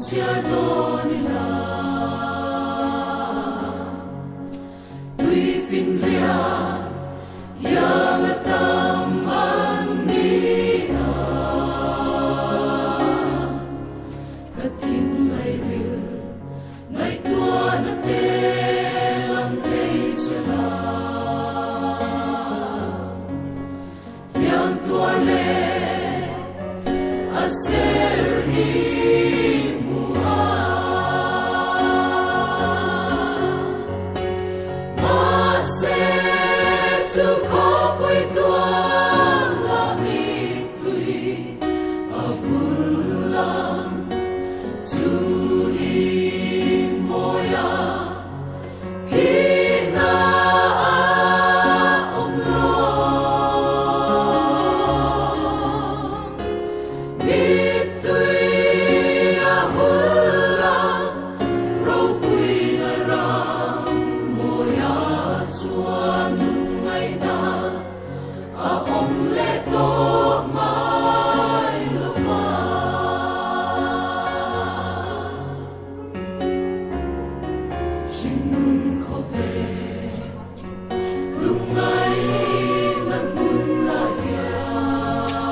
Chhiar dawn ila Tui finriat iang a tam an ni a. Ka thinlai ril ngaihtuahna te lang thei se la. Hliam tuar leh a ser i hmu a. Mahse chu khawpui tual la mittui a bul lam chu in mawi a. Thihna a awm lo. Mittui a hul a, ropui la ram mawia chuan lungngaihna a awm leh tawh ngai lo va. Hringnun khawvel lungngai na hmun lah hian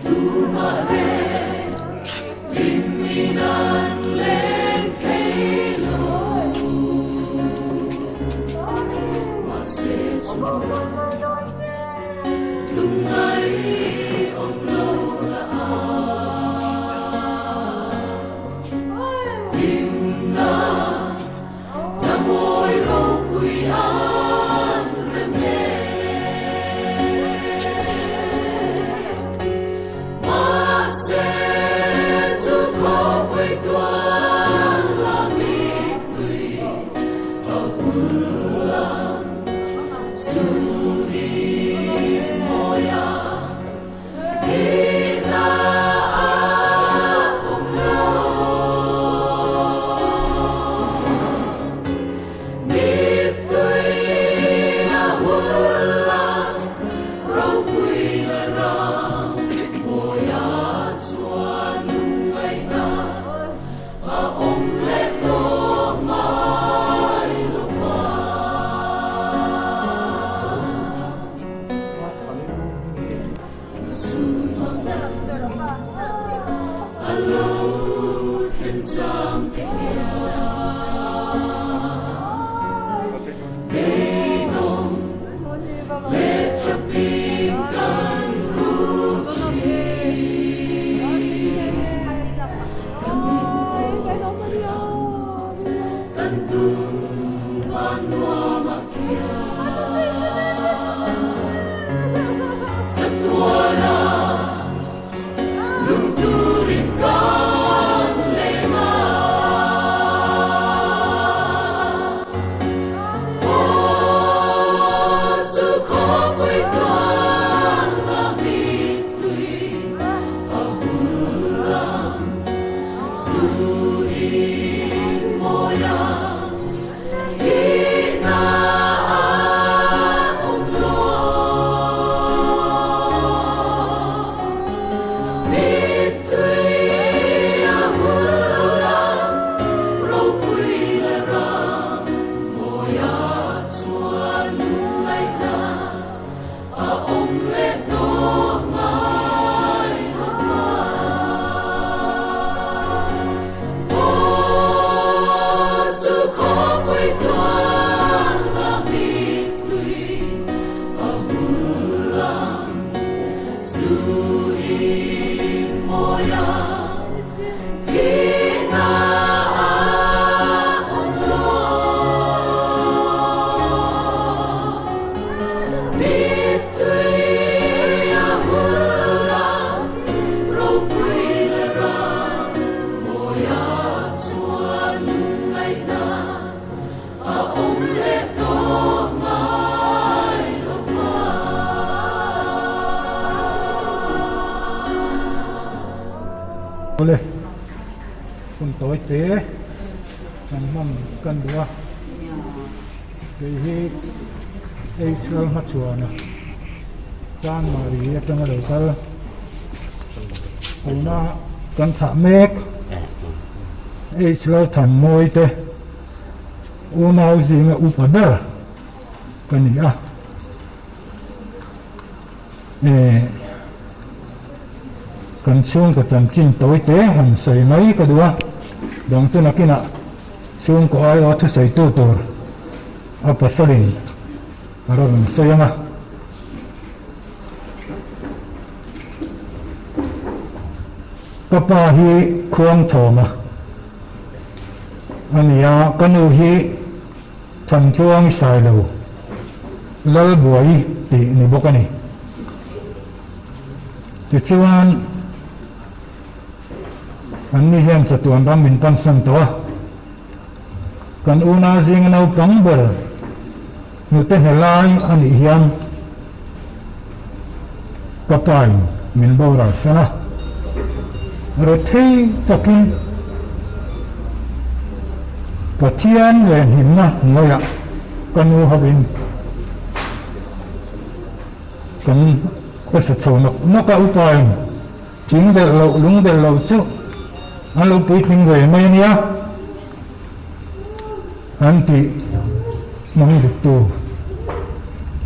tumah reng hlimmin an leng thei lo. Mahse chuan lungngai awm lo la a. Hlimna la mawi ropui an rem e. Mahse chu khawpui tual la mittui a hul ang chu in mawi a. Thihna a awm lo. Mittui a hul a, ropui la ram mawia chuan lungngaihna a awm leh tawh ngai lo va. Chatuana lung turin kan leng a. Aw chu khawpui tuan la mittui a hul ang chu in mawi ang. Thihna a awm lo. Mittui a hul a, ropui la ram mawia chuan lungngaihna a awm leh tawh ngai lo va. Aw chu khawpui tuan la mittui a hul ang chu in mawi a thihna a awm lo. Mittui a hul a, ropui la ram mawia chuan lungngaihna a awm leh tawh ngai lo va. Awle, hun tawi te kan hman kan duh a, kei hi Eichhual hmachhuana Chanmari atanga lo kal tuna. Kan thlah mek H Lalthanmawi te unau zinga upa ber ka ni a. Eh kan chhungkaw chanchin tawi te han sawi mai ka duh a, dang chu nakinah chhungkaw aiawh thusawitu tur a pasalin a rawn sawi ang a. Ka pa hi Khuangthawma a ni a, ka nu hi Thantluang Sailo Lalbuai tih ni bawk a ni. Tichuan, anni hian chatuan ram min pansan tawh a, kan unau zinga naupang ber hnute hne lai a nih hian ka pain min boral san a, rethei takin Pathian venhimna hnuaiah ka nu hovin kan khawsa chho nawk nawk a, upain thing delh loh lung delh loh chu an lo puitling ve mai a nia an tih hmang diktu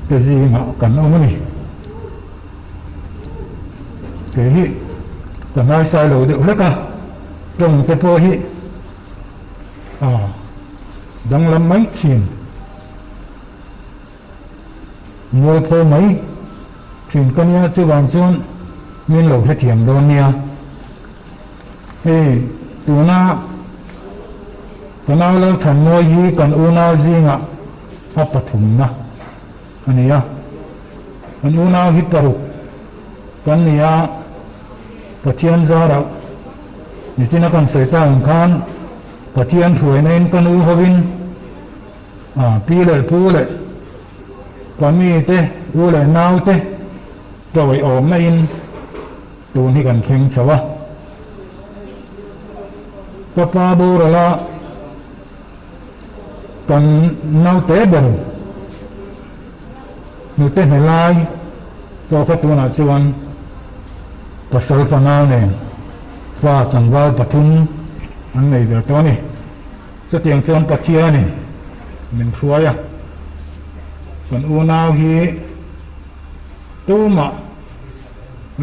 te zingah kan awm a ni. Kei hi ka hnaisai lo deuh hlek a, tawng te pawh hi a danglam mai thin, mualpho mai thin ka nia chuvang chuan min lo hrethiam dawn nia. Hei tuna ka nau Lalthanmawi hi kan unau zingah a pathumna. A ni a, kan unau hi paruk kan ni a, Pathian zarah nichina kan sawi ta ang khan Pathian hruaina in ka nu hovin a pi leh pu leh ka mi te u leh nau te tawiawmna in tun hi kan thleng chho a. Ka pa boral a. Kan naute ber hnute hne lai pawh kha tunah chuan pasal fanau nen fa tlangval pathum an nei ve tawh a ni. Chutiang chuan Pathianin min hruai a, kan unau hi tumah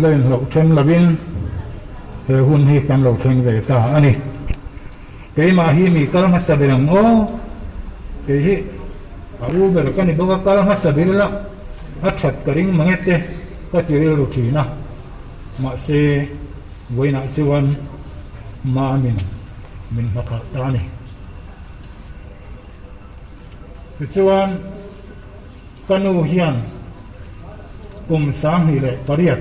la inhlauh then lovin he hun hi kan lo thleng ve ta a ni. Keimah hi mi kal hmasa ber ang aw. Kei hi a u ber ka ni bawk a, kal hmasa ber ila a that ka ring mang e te ka ti rilru thin a. Mahse, vawiinah chuan Mamin min hmakhah ta a ni. Tichuan, ka nu hian kum 28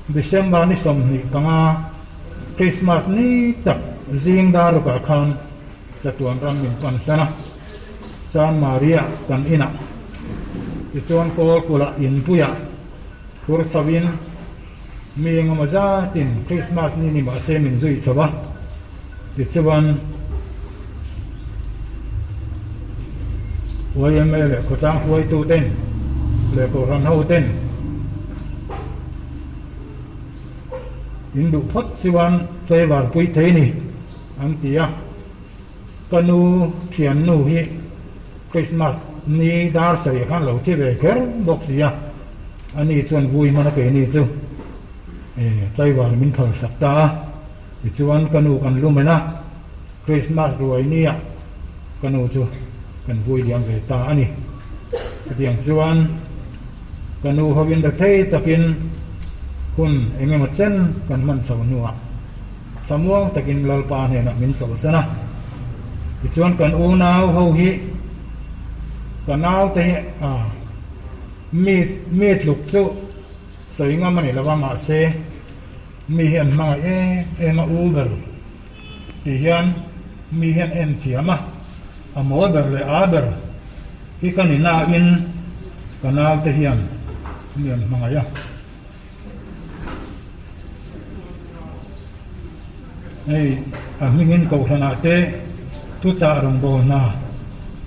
December ni 25, Christmas ni tak zing dar rukah khan chatuan ram min pan san a, Chan Maria kan inah tichuan kawl kulh inpuiah phur chhoin mi engemaw zatin Christmas ni ni mahse min zui chho a, tichuan yma leh khawtlang hruaituten leh kohhran hoten In duh phawt chuan flavour pui thei ni an ti a, ka nu thiannu hi Christmas ni dar sarih khan lo thi ve kher bawk si a, ani chuan vui hman a keini chu flavour min phal sak ta a, tichuan ka nu kan lu men a, Christmas ruai nia ka nu chu kan vui liam ve ta a ni. Chutiang chuan ka nu hovin rethei takin hun eng emaw chen kan hman chho hnuah thlamuang takin Lalpa hnenah min chawlhsan a. Tichuan kan unau ho hi ka naute hi mi mi tluk chu sawi ngam a ni lo va mahse mi hi an hmangaih em em a u ber. Ti hian mi hian en thiam a, a mawl ber leh a ber hi ka ni nain ka naute hian mi an hmangaih a. Hei a hmingin kohhranah te thuchah rawngbâwl hna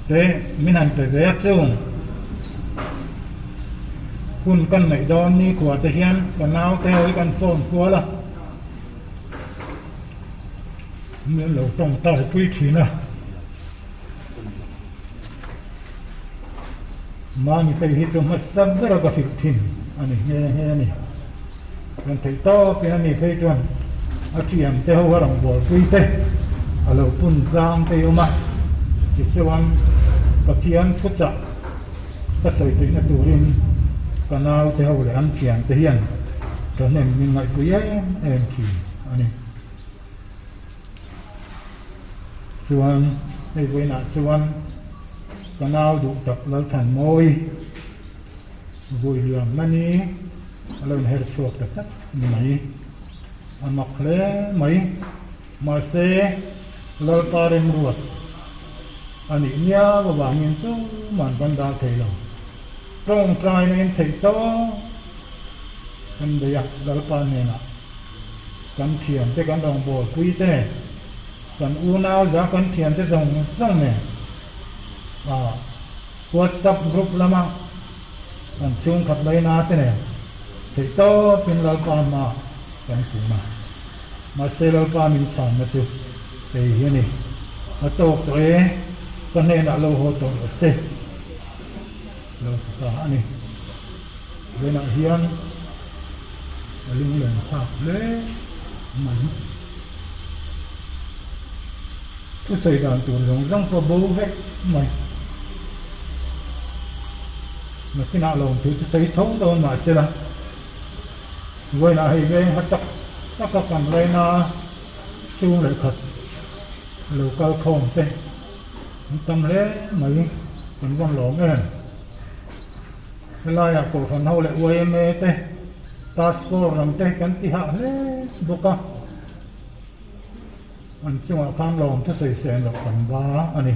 te min han pe ve a chung. Hun kan neih dawn nikhua te hian ka naute ho hi kan phone kual a, min lo tawngtai pui thin a. Mami phei hi chu hmasa bera ka hrilh thin a ni nghe nghe a ni. Kan theih tawkin a ni phei chuan a thiam te ho a rawngbawlpui te a lo pun tlang te hi awm a, tichuan Pathian thuchah ka sawi theihna turin ka naute ho leh an thiam te hian thahnem min ngaihpui em em thin a ni. Chuan hei vawiinah chuan ka nau duh tak Lalthanmawi vawi liamna ni a lo inher chhuak ta tlat mai. A mak hle mai. Mahse Lalpa remruat a nih miau avangin tuman kan dal thei lo. Tawngtaina in theih tawp kan bei a, Lalpa hnenah kan thiante kan rawngbawlpui te, kan unau za kan thiante zawng zawng nen ah WhatsApp group lama kan chhungkhat laina te nen theih tawpin Lalpa hma kan kun a. Mahse Lalpa min chhanna chu kei hi a ni. A tawk tawh e, ka hnenah lo haw tawh rawh se. Lo ti ta a ni. Vawiinah hian a lunglen thlak hle mai. Thusawi dan tur zawng zawng pawh bo vek mai. Nakinah lawmthu chu sawi tho dawn mahsela vawiinah hei veng ha tak taka kan laina chhung leh khat lo kal khawm te an tam hle mai kan vawn lawm em. Helaiah Kohhran ho leh yma te Task Force lam te kan ti hah hle bawk a, an chungah khan lawm thusawi sen loh kan ba a ni.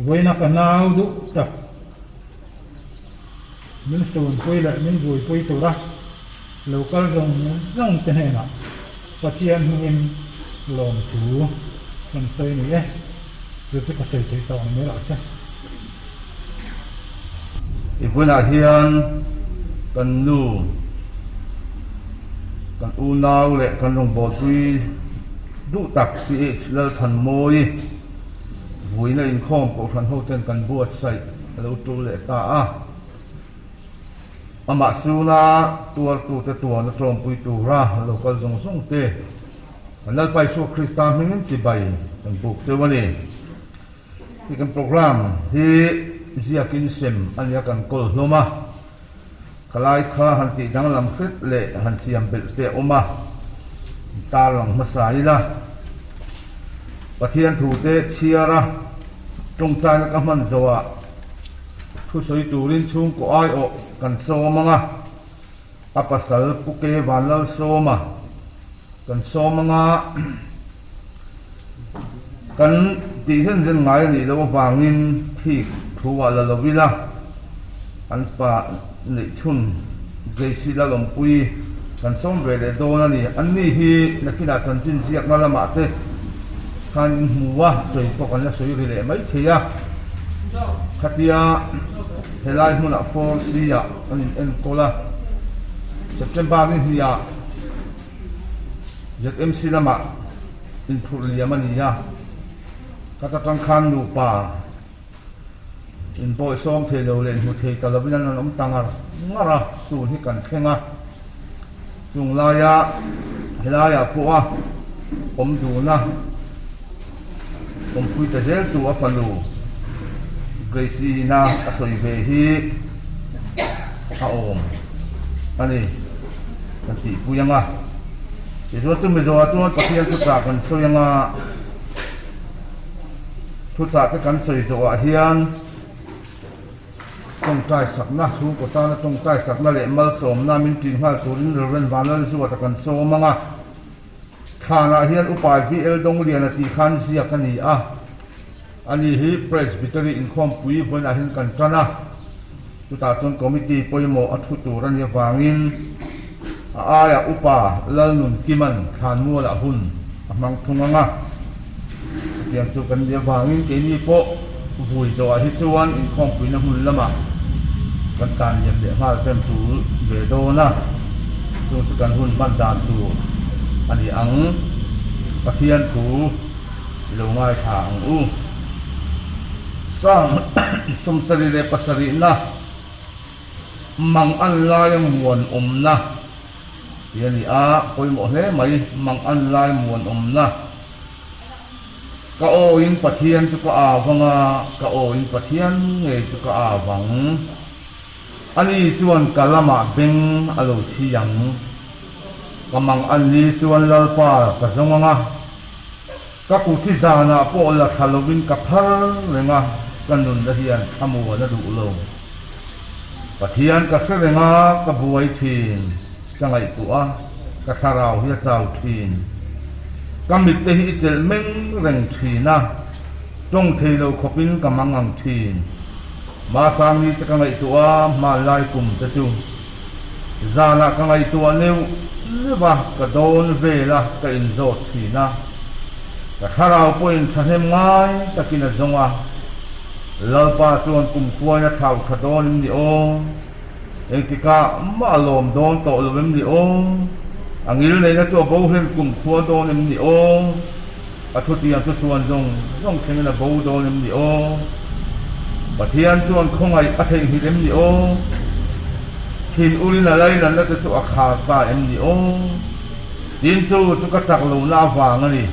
Vawiina ka nau duh tak min sunpui leh min buaipui tura lo kal zawng zawng te hnenah Pathian hmingin lawmthu kan sawi ni e, chu chu ka sawi theih tawh ang mai lah se. I hmunah hian kan nu, kan unau leh kan rawngbawlpui duh tak PH Lalthanmawi vuina inkhawm Kohhran hoten kan buatsaih a lo tul leh ta a. Amah suna tuartute tuana tawmpui tura lo kal zawng zawng te kan Lalpa Isua Krista hmingin chibai kan buk cheu a ni. Hi kan program hi ziakin sem a nia kan kawl hlawm a, khalai kha han tih danglam hret leh han siam belh te a awm a, tarlang hmasa ila Pathian thu te chhiar a tawngtaina ka hman zawhah Thusawi turin chhungkaw aiawh kan sawm ang a, a pasal Pu Ke Vanlalsawma kan sawm ang a, kan tih zen zen ngai a nih loh avangin thik thu ah la lo ila, an fa neih chhun Gracie Lalawmpuii kan sawm ve leh dawn a ni. Anni hi nakinah chanchin ziakna lamah te khan in hmu a, sawi pawh kan la sawi ri leh mai thei a. Khatia helai hmunah 4C ah an in enkawl a, September ni hnih ah ZMC lamah inphurh liam a ni a, khata tang khan nupa inbawihsawm thei lo leh inhmu thei ta lovin an rawn awm ta ngar ngar a, tun hi kan thleng a, chung laia helaiah pawha awm duna awmpui ta zel tu a fanu Gracie ina a sawi ve hi a awm a ni kan tihpui ang a, tichuan chumi zawhah chuan Pathian thuchah kan sawi ang a. Thuchah te kan sawi zawhah hian tawngtai sakna, chhungkaw tana tawngtai sakna leh malsawmna min ṭin nghal turin Rev. Vanlalzuata kan sawm ang a. Thlanah hian Upa VL Dongliana tih khan ziak a ni a. Ani hi Presbytery inkhawmpui vawiinah hian kan ṭan a. Chutah chuan committee pawimawh a thu tur a nih avangin a aiah Upa Lalnunkiman Thlanmualah hun a hmang thung ang a. Chutiang chu kan nih avangin keini pawh vui zawhah hi chuan inkhawmpuina hmun lamah. Kan tan liam leh nghal ten tul ve dawn a, chung chu kan hun hman dan tur a ni ang. Pathian thu i lo ngaithla ang u. Psalm 77 na mang an laia muan awmna tih a ni a, pawimawh hle mai mang an lai muan awmna. Ka awin Pathian chu ka au vang a, ka awin Pathian ngei chu ka au vang. Ani chuan ka lamah beng a lo thi ang. Ka mang an ni chuan Lalpa ka zawng ang a, ka kut hi zanah pawh la thla lovin ka phar reng a, ka nunna hian thlamuan a duh lo. Pathian ka hre reng a, ka buai thin. Ka ngaihtuah a, ka thlarau hi a chau thin. Ka mitte hi i chelh meng reng thin a, tawng thei lo khawpin ka mang ang thin. Masangni te ka ngaihtuah a, hmanlai kum te chu zanah ka ngaihtuah neuh neuh a, ka dawn vel a, ka inzawt thin a. Ka thlarau pawhin thahnem ngai takin a zawng a, Lalpa chuan kumkhuain a thlau tha dawn em ni aw? Engtikah mah a lawm dawn tawh lo em ni aw? A ngil neihna chu a bo hlen kum khua dawn em ni aw? A thutiang chu chhuan zawng zawng thlengin a bo dawn em ni aw? Pathian chuan khawngaih a theihnghilh em ni aw? Thin urin a lainatna te chu a khar ta em ni aw? Tin chu chu ka chak lohna avang a ni.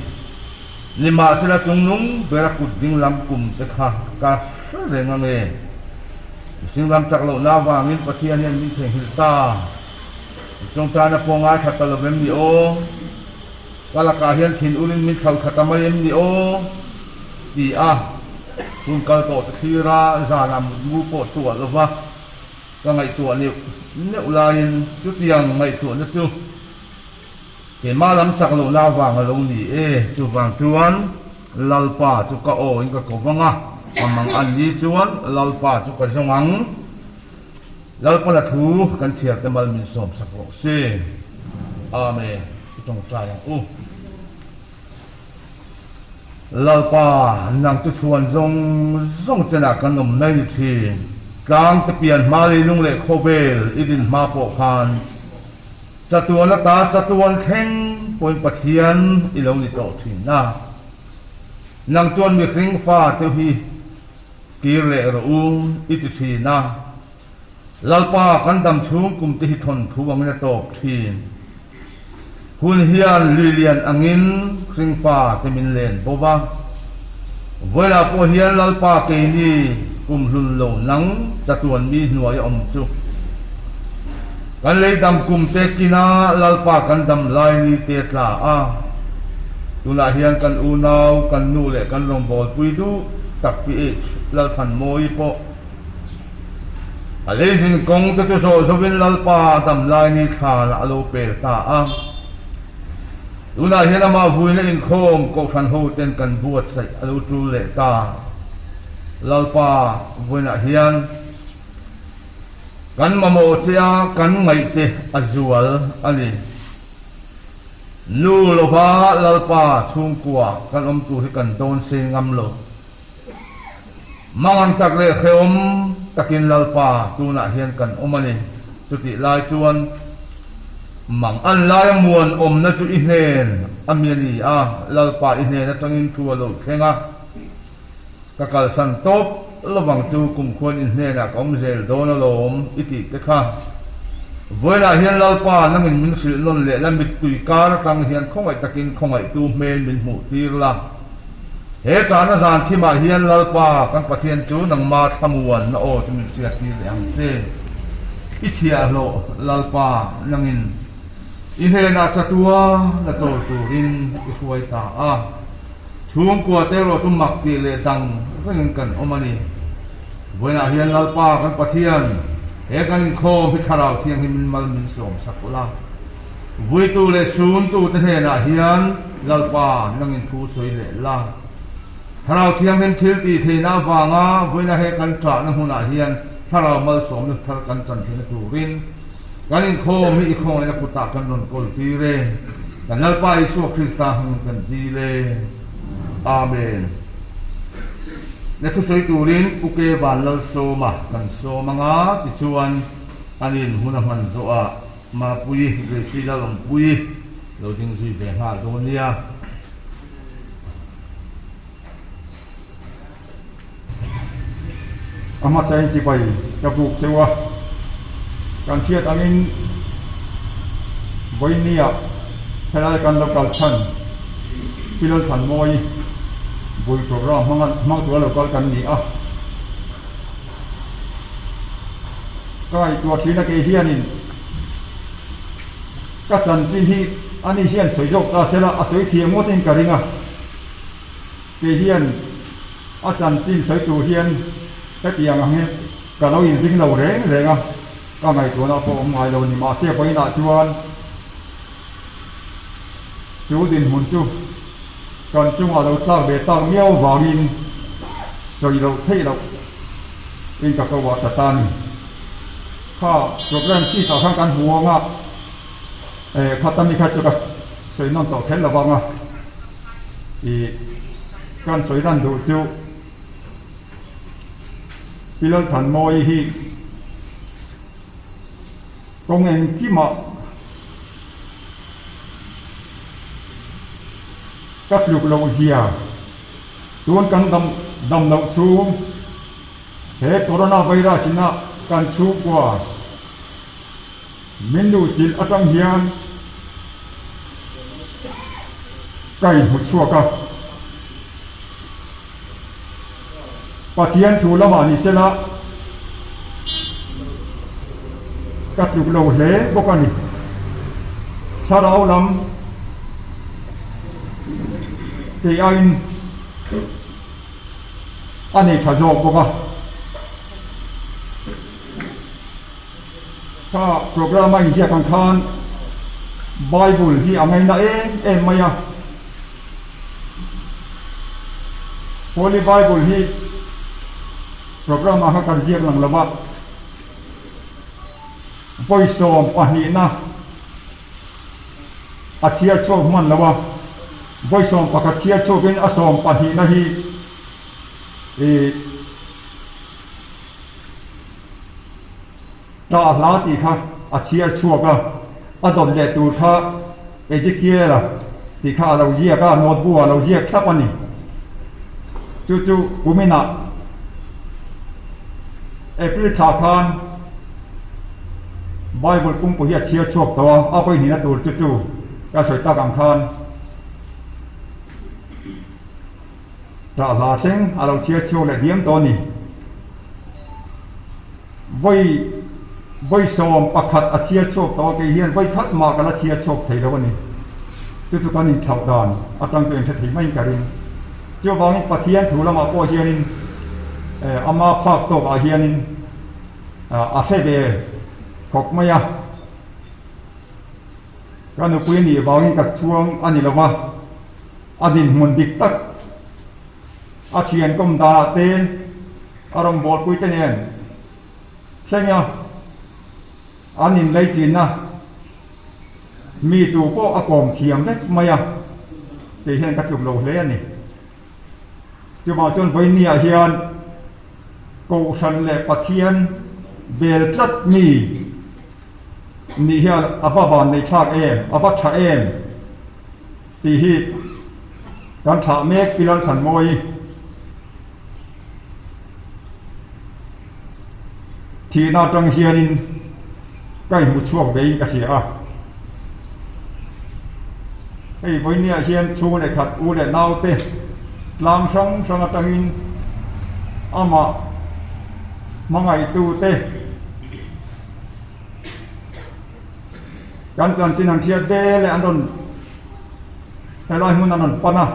Nimahsela chungnung bera kut dinglam kum te kha ka hre reng ange. Mihring ram chak lohna avangin Pathian hian min theihnghilh ta. I tawngtaina pawh ngaithla ta lo em ni aw? Ka lakah hian thin urin min thlauhthla ta mai em ni aw? Ti a, hun kal tawh te thlir a, zanah mutmu pawh tuah lo va, ka ngaihtuah neuh neuh laiin chutiang ngaihtuahna chu Keimah lam chak lohna avang a lo ni e. Chuvang chuan Lalpa chu ka aw in ka ko vang a, ka mang an ni chuan Lalpa chu ka zawng ang. Lalpana thu kan chhiar te mal min sawm sak rawh se. Amen. I tawngtai ang u. Lalpa, nang chu chhuan zawng zawng chenah kan awm mai ni thin. Tlang te pian hma leilung leh khawvel i din hma pawh khan Chatuan ata chatuan thleng pawhin Pathian i lo ni tawh thin a. Nang chuan mihring fate hi kir leh rawh u i ti thin a. Lalpa kan dam chhung kum te hi thawnthu angin a tawp thin. Hun hian lui lian angin hringfa te min len bo va. Vawilah pawh hian Lalpa keini kum hlun lo nang chatuan mi hnuai a awm chu. Kan lei dam kum te kina Lalpa kan dam lai ni te tla a. Tunah hian kan unau, kan nu leh kan rawngbawlpui duh tak PH Lalthanmawii pawh A leizin kawng te chu zawh zawhin Lalpa a dam lai ni thlanah a lo pel ta a. Tunah hian amah vuina inkhawm Kohhran hoten kan buatsaih a lo tul leh ta. Lalpa vuinah hian kan mamawh che a, kan ngaih che a zual a ni. Nu lova Lalpa chhungkua kan awm tur hi kan dawn sei ngam lo. Mangan tak leh hrehawm takin Lalpa tunah hian kan awm a ni. Chutih lai chuan mang an laia muan awmna chu i hnen a mi a ni a, Lalpa i hnen atangin thu a lo thleng a. Ka kalsan tawp lovang chu kumkhuan i hnenah ka awm zel dawn alawm i tih te kha. Vawiinah hian Lalpa nangin min hrilh nawn leh la mittui kar atang hian khawngaih takin khawngaihtu hmel min hmuh tir la. He tahna zan thimah hian Lalpa kan Pathian chu nangma thlamuan na aw chu min hriattir leh ang che. I chhiahhlawh Lalpa nangin i hnenah chatua la chawl turin i hruai ta a. Chhungkua te erawh chu mak tih leh dang rengin kan awm a ni. Vawiinah hian Lalpa kan Pathian he kan inkhawm hi Thlarau Thianghlimin mal min sawm sak ula. Vuitu leh suntute hnenah hian Lalpa nangin thu sawi leh la. Thlarau Thianghlim thil tih theihna avanga vuina he kan ṭahna hmunah hian Thlarau malsawmna thar kan chan theihna turin kan inkhawm hi i khawngaihna kutah kan rawn kawl tir e. Kan Lalpa Isua Krista hmingin kan dil e. Amen. Na thusawi turin Pu Ke Vanlalsawma kan sawm ang a, tichuan an in hmun a hman zawhah Mapuii Gracie Lalawmpuii lo ding zui ve nghal dawn nia. A hmasa in chibai ka buk cheu a, kan hriat angin vawinia helai kan lo kal chhan Pi Lalthanmawi bul program hmanga hmang tura lo kal kan ni a. Ka ngaihtuah thin a kei hianin ka chanchin hi ani hian sawi zawk ta sela a sawi thiam ngawtin ka ring a. Kei hian a chanchin sawi tur hian hetiang ang hi ka lo inring lo reng reng a, ka ngaihtuahna pawh awm ngai lo ni. Mahse vawiinah chuan chu dinhmun chu kan chungah lo tlak ve tak miau vangin sawi loh theih loh in ka ko ah ta ta a ni. Kha program sheet ah khan kan hmu ang a, kha ta mi kha chu ka sawi nawn tawh kher lo vang a. I kan sawi lan duh chu Pi Lalthanmawi hi kawng engkimah ka tluk loh zia tun kan dam dam loh chhung he corona virus ina kan chhungkua Min luhchilh atang hian ka inhmu chhuak a. Pathian thu lamah ni sela ka tluk lo hle bawk a ni. Thlarau lam kei aiin a nei tha zawk bawk a. Kha program a inziak ang khan Bible hi a ngaina em em mai a. Holy Bible hi program ah kha kan ziak lang lo va, vawisawm pahnihna a chhiar chhuak hman lo a, vawisawm pakhat chhiar chhuakin a sawm pahnihna hi ih Tah hla tih kha a chhiar chhuak a, a dawt leh tur kha Ezekiel-a tih kha a lo ziak a, notebook-ah a lo ziak thlap a ni. Chu chu kuminah April thla khan Bible pumpu hi a chhiar chhuak tawh a, a vawihnihna tur chu chu ka sawi tak ang khan Tah hla thleng a lo chhiar chhuak leh diam tawh a ni. Vawi vawi 11 a chhiar chhuak tawh a, kei hian vawi khat mah ka la chhiar chhuak thei lo a ni. Chu chu kan inthlauh dan atang chu inhre thei maiin ka ring. Chuvangin Pathian thu lamah pawh hianin ama phak tawkah hianin a hre ve khawp mai a. Ka nupui a nih vangin ka chhuang a ni lo va. A dinhmun dik tak a thian kawm danah te a rawngbawlpui te nen thleng a, an inlei chinna mi tu pawh a kawm thiam vek mai a, kei hian ka tluk lo hle a ni. Chuvang chuan vawinia hian Kohhran leh Pathian bel tlat mi nih hian a va van nei thlak em, a va tha em tih hi kan thlah mek Pi Lalthanmawii thihna atang hianin ka inhmu chhuak vein ka hria a. Hei vawinia hian chhung leh khat u leh naute tlang hrang hrang atangin amah hmangaihtute Kan chanchin an hriat ve leh an rawn helai hmun an rawn pan a,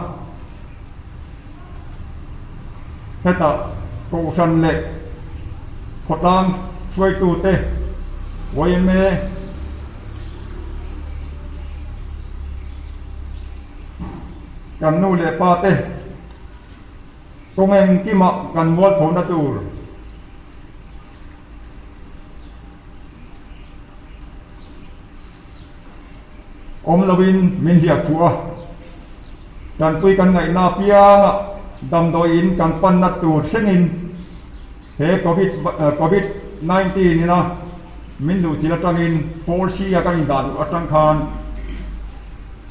hetah Kohhran leh khawtlang hruaitute yma kan nu leh pa te kawng engkimah kan mualphona tur. Awm loin min hliah khuh a, tanpui kan ngaihna apiangah. damdawi in kan panna tur thlengin he Covid Covid 19 ina min luhchilh atangin 4C a kan indah duh atang khan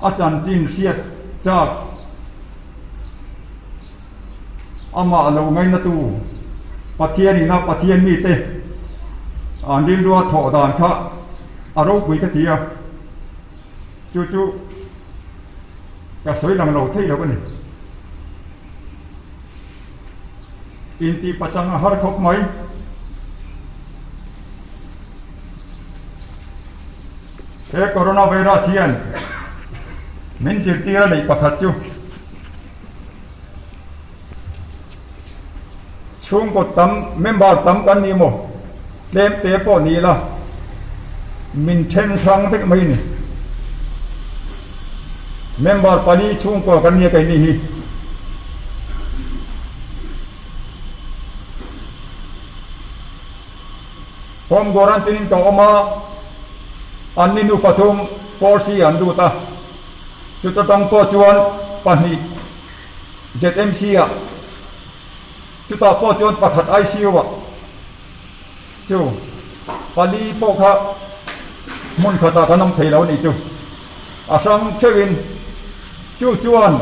a chanchin hriat chak Amah lo ngainatu Pathian ina Pathian mite an rilrua thawh dan kha a ropui ka ti a, chu chu ka sawi lang lo thei lo a ni. Intih pachang a har khawp mai. He coronavirus hian min zirtir a neih pakhat chu. Chhungkaw tam, member tam kan ni maw? Tlem te pawh ni ila min then hrang vek mai ni. Member pali chhungkaw kan nia keini hi. Home quarantine in ka awm a, an ni nufa thum 4C an lut a. Chuta tang pawh chuan pahnih ZMC ah, chutah pawh chuan pakhat ICU ah chu pali pawh kha hmun khatah kan awm thei lo a nih chu. A hrang theuhin chu chuan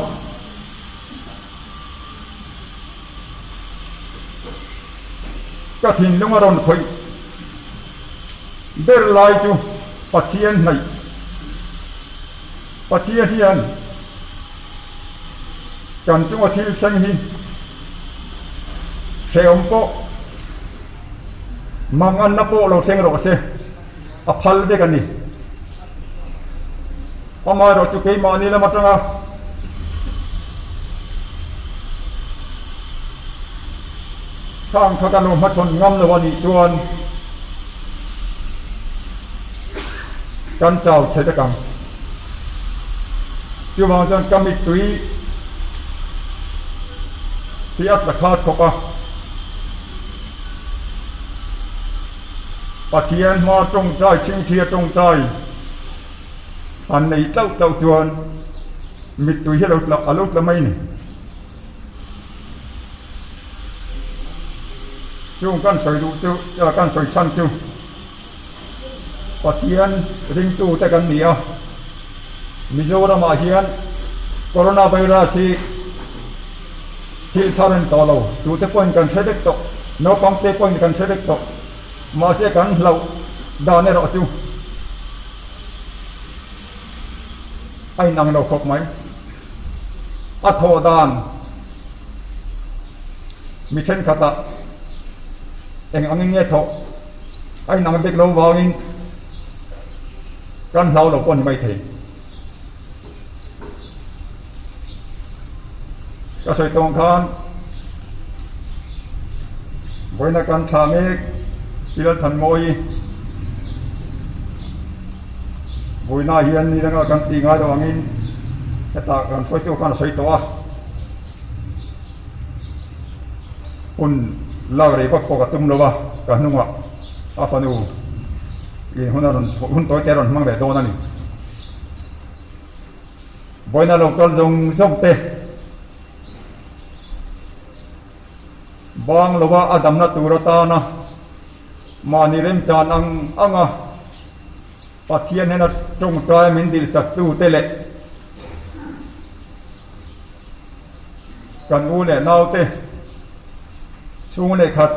ka thinlung a rawn khawih ber lai chu Pathian hnaih. Pathian hian kan chunga thil thleng hi hrehawm pawh manganna pawh lo thleng rawh se, a phal vek a ni. Amaherawh chu keimahni lam atanga khang kha kan lo hmachhawn ngam lo a nih chuan kan chau chhe vek ang. Chuvang chuan ka mittui hi a tla khat khawp a. Pathian hma tawngtai thingthia tawngtai an nei tlauh tlauh chuan mittui hi a lo tla a lo tla mai a ni. Chung kan sawi duh chu kan sawi chhan chu Pathian ringtute kan ni a, Mizoramah hian Corona virus hi thil thar a ni tawh lo, tute pawhin kan hre vek tawh, naupangte pawhin kan hre vek tawh, mahse kan hlauh dan erawh chu a inang lo khawp mai. A thawh dan mi thenkhatah eng angin nge thawh a inang bik lo vangin kan hlau lo pawh a ni maithei. Ka sawi tawng khan vawiina kan thlah mek Pi Lalthanmawii vawiina hian ni danga kan tih ngai lo angin hetah kan hruaitu khan a sawi tawh a, hun lak rei vak pawh ka tum lo a, ka hnungah a fanu in hun a rawn hun tawi te a rawn hmang leh dawn a ni. Vawiina lo kal zawng zawng te bang lova a damna tur atana mahni remchan ang anga Pathian hnena tawngtai min dilsaktu te leh kan u leh naute chhung leh khat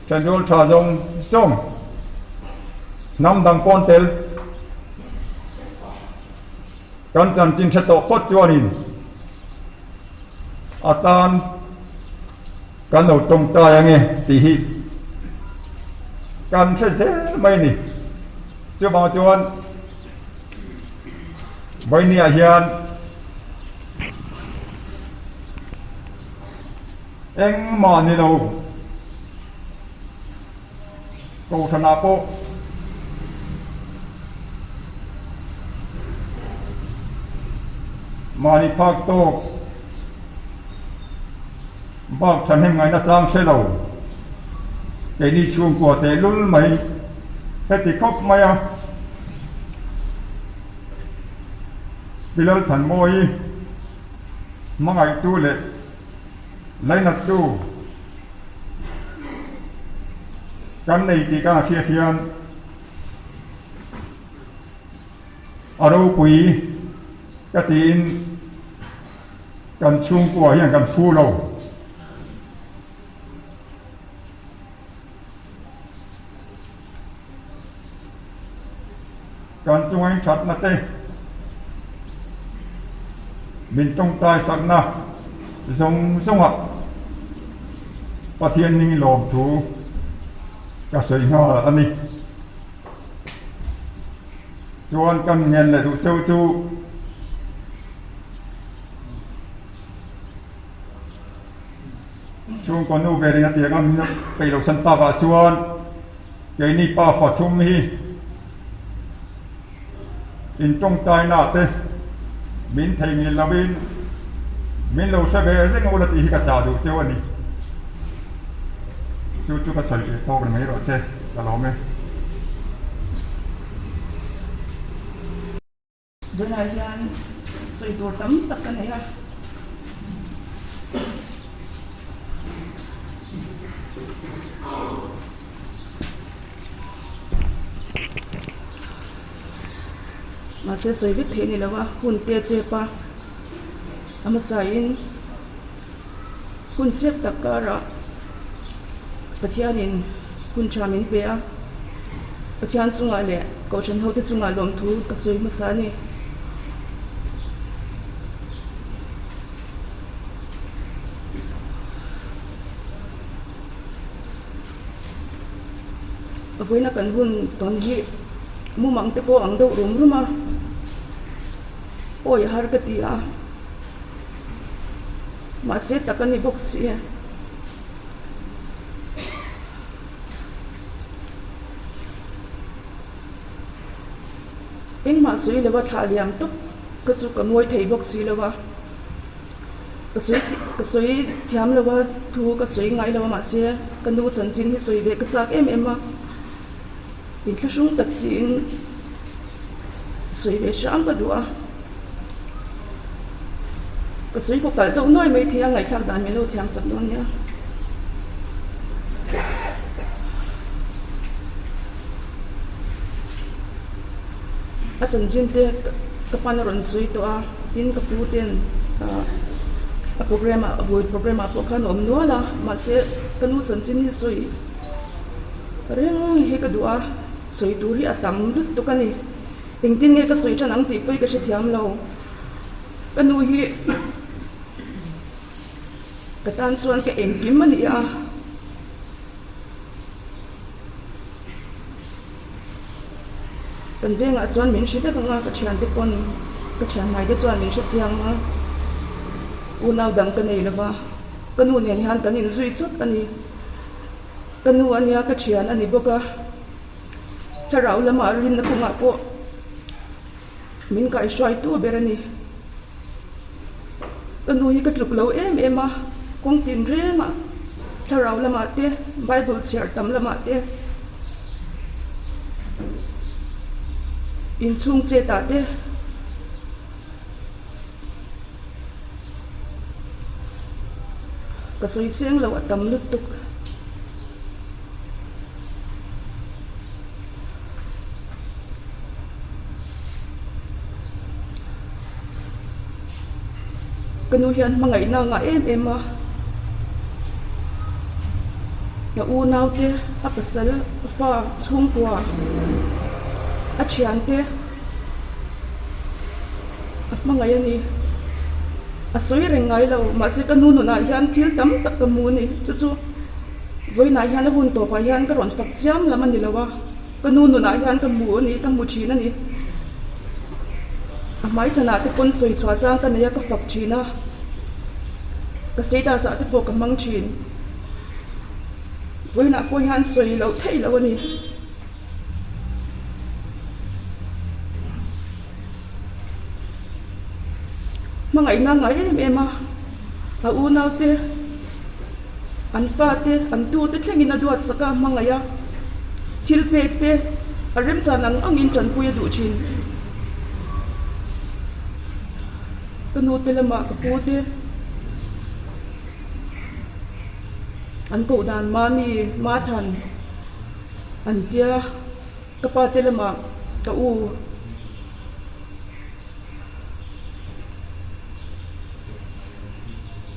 Thenrual tha zawng zawng hnam dang pawn tel kan chanchin hre tawh phawt chuanin a tan kan lo tawngtai ange tih hi kan hre zel mai a ni. Chuvang chuan Vawinia hian Engmah ni lo Kohhranah pawh mahni phak tawk bak thahnem ngaihna chang hre lo keini chhungkua tehlul mai heti khawp mai a. Pi Lalthanmawii hmangaihtu leh. Lainattu kan nei tih ka hriat hian a ropui ka tiin kan chhungkua hian kan phu lo. Kan chunga inthatna te, min tawngtai sakna zawng zawngah Pathian ning lawmthu ka sawi nghal a ni. Chuan kan ngen leh duh cheu chu Chhungkaw nu berin a tiang a min peih loh san takah chuan keini pa fathum hi intawngtaina te min theihnghilh lovin min lo hre ve reng ula tih hi ka chah duh cheu a ni. Chu chu ka sawi tih thawk ni mai rawh che ka lawm e. Tunah hian sawi tur tam tak ka nei a. Mahse sawi vek theih a ni lo a, hun te chep a, a hmasain hun chep tak karah Pathianin hun tha min pe a, Pathian chungah leh Kohhran hote chungah lawmthu ka sawi hmasa a ni. Vawiina kan hun tawn hi mumang te pawh ang deuh rum rum a, awi a har ka ti a, mahse tak a ni bawk si. Engmah sawi lova thlah liam tawp ka chu ka ngawi thei bawk si lo a, ka sawi ka sawi thiam lo a thu ka sawi ngai lo a mahse ka nu chanchin hi sawi ve ka chak em em a, inthlahrung tak siin sawi ve hram ka duh a. Ka sawi khaw kalh deuh nuai mai thei a, ngaihthlak dan min lo thiam sak dawn nia. A chanchin te ka pan a rawn sawi tawh a, tin ka pu ten a program ah vawi program ah pawh khan a awm nual a, mahse ka nu chanchin hi sawi reng hi ka duh a, sawi tur hi a tam lutuk a ni. Engtin nge ka sawi tan ang tih pawh hi ka hrethiam lo. Ka nu hi ka tan chuan ka engkim a ni a. Kan vengah chuan min hre vek ang a, ka thiante pawn ka thian hnaite chuan min hre chiang a. Unau dang ka nei lo va, ka nu nen hian kan inzui chawt a ni. Ka nu a nia, ka thian a ni bawk a. Thlarau lamah rinna kawngah pawh min kaihhruaitu ber a ni. Ka nu hi ka tluk lo em em a, kawng tin rengah thlarau lamah te, Bible chhiar tam lamah te, inchhung chetah te, Ka sawi seng lo a tam lutuk. Ka nu hian hmangaihna a ngah em em a, a unaute, a pasal, a fa, chhungkua, a thiante. A hmangaih a ni. A sawi reng ngai lo. Mahse ka nu nunah hian thil tam tak ka hmu a ni. Chu chu vawiinah hian a hun tawpah hian ka rawn fak chiam lam a ni lo a, ka nu nunah hian ka hmu a ni, ka hmu thin a ni. A hmaichhanah te pawn sawi chhuah chang ka nei a, ka fak thin a, ka status ah te pawh ka hmang thin. Vawiinah pawh hian sawi loh theih loh a ni. Hmangaihna ngai em em a, a unaute, an fate, an tute thlengin a duat sak a, hmangaih a, thil pek te a remchan ang angin tanpui a duh thin. Ka nute lamah ka pu te. An koh dan Mami, Mathan an tia ka pa te lamah ka u.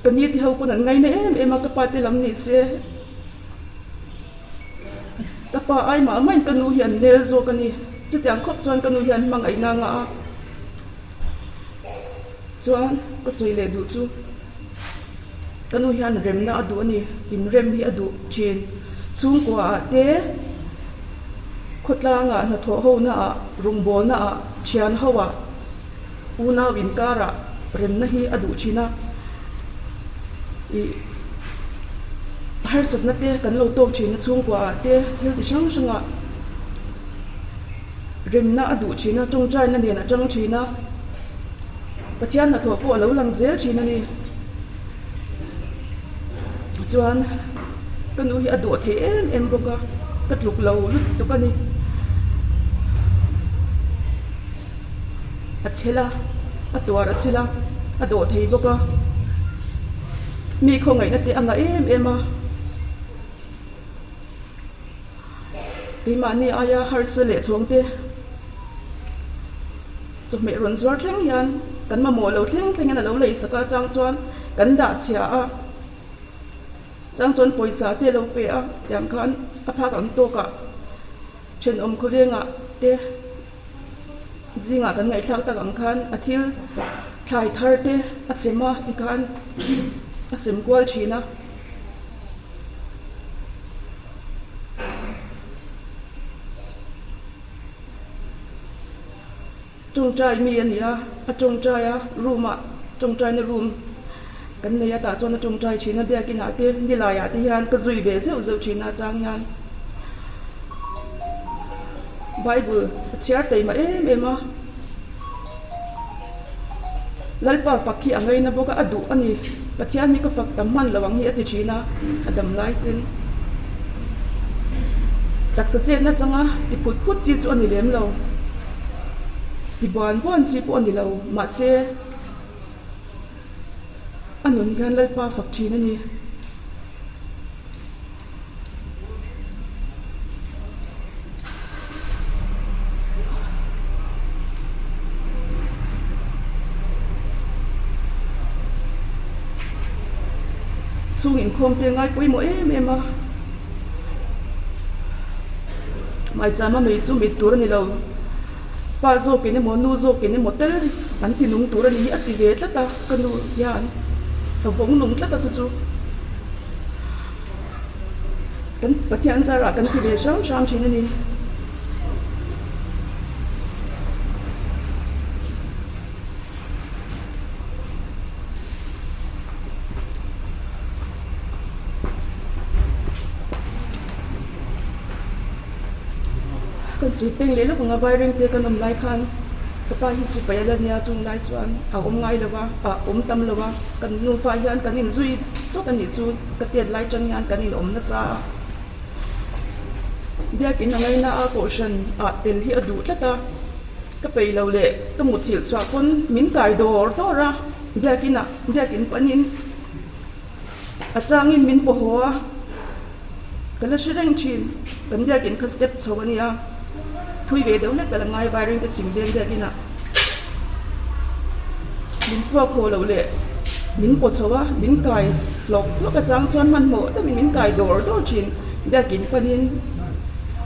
Ka ni ti ho pawn an ngaina em em a, ka pa te lam ni se ka pa ai mah mah in ka nu hi an nel zawk a ni. Chutiang khawp chuan ka nu hian hmangaihna a ngah a. Chuan ka sawi leh duh chu ka nu hian remna a duh a ni, inrem hi a duh thin. Chhungkua ah te khawtlang ah hnathawh ho na ah rawngbawlna ah thian ho ah unau inkar ah remna hi a duh thin a. Ih harsatna te kan lo tawk thin a chhungkua ah te thil chi hrang hrang ah. Remna a duh thin a, tawngtaina nen a tang thin a, Pathian hnathawh pawh a lo lang zel thin a ni. Chuan ka nu hi a dawh thei em em bawk a, ka tluk lo lutuk a ni. A chhel a, a tuar a chhel a, a dawh thei bawk a, mi khawngaihna te a ngah em em a. Keimahni aia harsa leh chhawngte chawhmeh rawn zuar thleng hian kan mamawh lo thleng thlengin a lo lei sak a, chang chuan kan dah chhia a, chang chuan pawisa te a lo pe a, tiang khan a phak ang tawkah thenawm khawvengah te zingah kan ngaihthlak tak ang khan a thil thlai thar te a sem a tikhan a sem kual thin a. Tawngtai mi a ni a, a tawngtai a room ah tawngtaina room kan nei a tah chuan a tawngtai thin a biakin ah te nilai ah te hian ka zui ve zeuh zeuh thin a chang hian bible a chhiar taima em em a. Lalpa fak hi a ngaina bawk a, a duh a ni. Pathian hi ka fak tam hman lo ang hi a ti thin a, a dam lai ten taksa chetna changa ti phut phut chi chu a ni lem lo, ti buan buan chi pawh a ni lo, mahse a nun hian Lalpa fak thin a ni. Chhung inkhawm te ngai pawimawh em em a, maichama mei chu mit tur a ni lo, pa zawkin emaw nu zawkin emaw tel an ti nung tur a ni hi a ti ve tlat a, ka nu hian a vawng nung tlat a chu chu. Kan Pathian zarah kan ti ve hram hram thin a ni. Kan sui peng leh lawk ang a Vairengte kan awm lai khan ka pa hi sipai a la nia chung lai chuan a awm ngai lo a, a awm tam lo a, kan nufa hian kan inzui chawt a nih chu. Ka tiat lai tang hian kan inawm nasa a, biakin a ngaina a kohhran ah tel hi a duh tlat a, ka peih lo leh ka muthilh chhuah pawn min kai dawr dawr a, biakin ah biakin panin a changin min paw haw a, ka la hre reng thin, kan biakin kha step chho a nia, thui ve deuh hlek ka la ngai vai reng te chhim veng biakin ah. Min puak haw loh leh min paw chho a, min kai hlawk hlawk a chang chuan hmanhmawh deuhin min kai dawr dawr thin biakin panin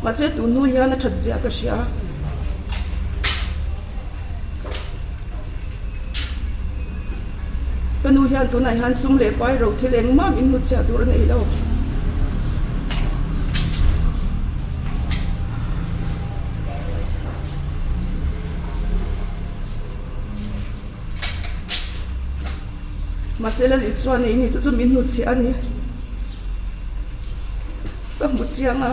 mahse tun hnu hian a that zia ka hria. Ka nu hian tunah hian sum leh pai ro thil engmah min hnutchhiah tur a nei lo. Mahse Lal Isua nei ni chu chu min hnutchhiah a ni. Ka hmu chiang a,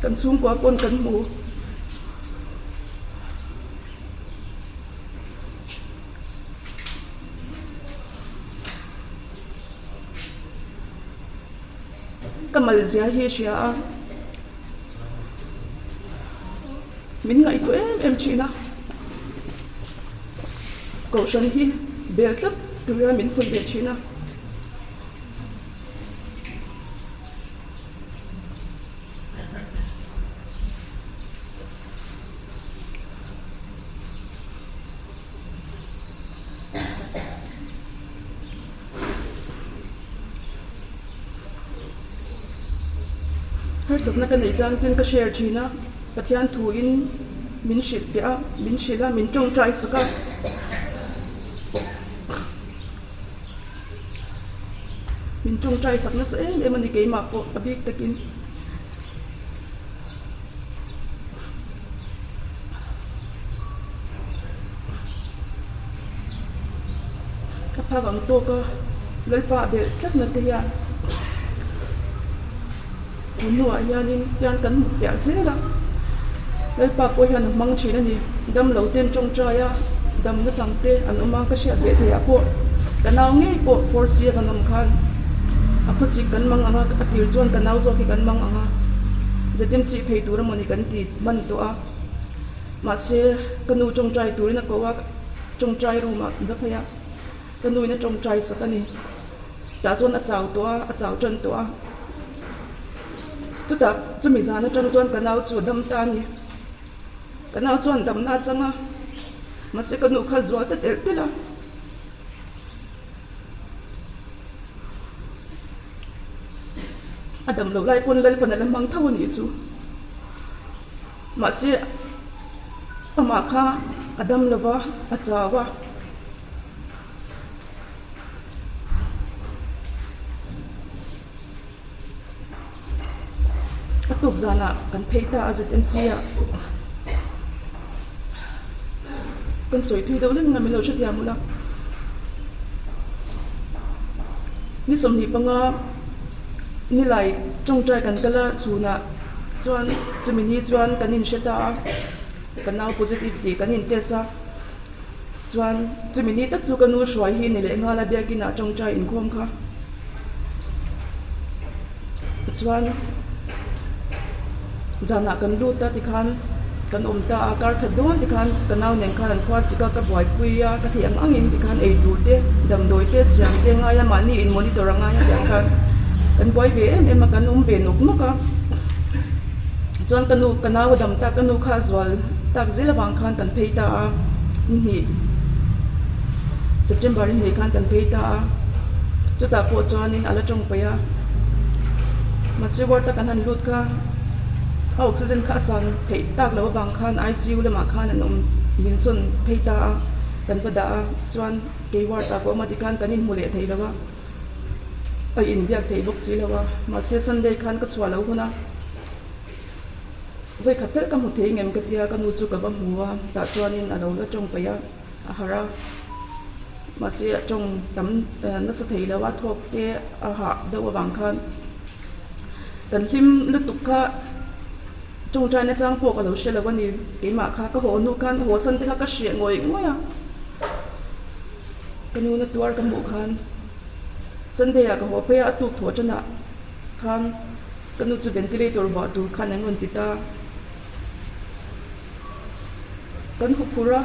kan chhungkua pawn kan hmu. Ka mal zia hi a hria a, min ngaihtuah em em thin a, kohhran hi bel tlat turin min fuih ve thin a. Harsatna ka neih chuan tin ka share thin a, Pathian thuin min hrilh piah a, min hrilh a, min tawngtai sak a. Min tawngtai sak nasa em em a ni keimah pawh a bik takin. A phak ang tawk a, Lalpa a belh tlatna te hian tun hnuah hianin tian kan hmu fiah zel a, Lalpa pawh hian a hmang thin a ni. Damlo ten tawngtai a, damna chang te an awm a, ka hriat ve theih ah pawh ka nau ngei pawh force a kan awm khan a khawsik kan mang ang a, a tir chuan ka nau zawk hi kan mang ang a, ZMC phei tur amawni kan ti hman tawh a. Mahse, ka nu tawngtai turin a ko a, tawngtai room ah kan va phei a, ka nuin a tawngtai sak a ni. Tah chuan a chau tawh a, a chau tan tawh a. Chutah chumi zan atang chuan ka nau chu a dam ta a ni. Ka nau chuan damna a chang a, mahse ka nu kha zual ta telh telh a. A dam loh lai pawn Lalpan a la hmang tho a nih chu. Mahse, amah kha a dam lo va, a chau a. A tuk zanah kan phei ta a ZMC ah. Kan sawi thui deuh leng a min lo hrethiam ula. Ni 25 nilai tawngtai kan kal a chhunah chuan chumi ni chuan kan inhre ta a, ka nau positive tih kan in test a. Chuan chumi ni tak chu ka nu hruai hi ni leh nghal a biakin ah tawngtai inkhawm kha. Chuan zanah kan lut a tikhan kan awm ta a kar khat dawn tikhan ka nau nen khan an khua sik a ka buaipui a ka theih ang angin tikhan ei tur te damdawi te siam te ngai a mahni in monitor a ngai a tiang khan kan buai ve em em a kan awm ve nawk nawk a chuan ka nu ka nau a dam tak ka nu kha a zual tak zel avang khan kan phei ta a ni hnih September ni hnih khan kan phei ta a chutah pawh chuanin a la tawng paih a mahse ward a kan han lut kha a oxygen kha a san theih tak loh avang khan I_C_U lamah khan an awm min sawn phei ta a kan va dah a chuan kei ward ah ka awm a tikhan kan inhmu leh thei lo a a inbiak theih bawk si lo a mahse Sunday khan ka chhuah loh hun a. Vawikhat tel ka hmu thei ngem ka tia ka nu chu ka va hmu a, tah chuanin a lo la tawng paih a, a harh a. Mahse a tawng tam nasa thei lo a, thawk te a hah deuh avang khan kan hlim lutuk kha tawngtai nachang pawh ka lo hre lo a ni. Keimah kha ka haw hnu khan haw san te kha ka hreh ngawih ngawih a, ka nu na tuar ka hmuh khan Sunday ah ka haw phei a, a tuk thawh tanah khan. Ka nu chu ventilator vuah tur khan an rawn ti ta. Kan hu phur a,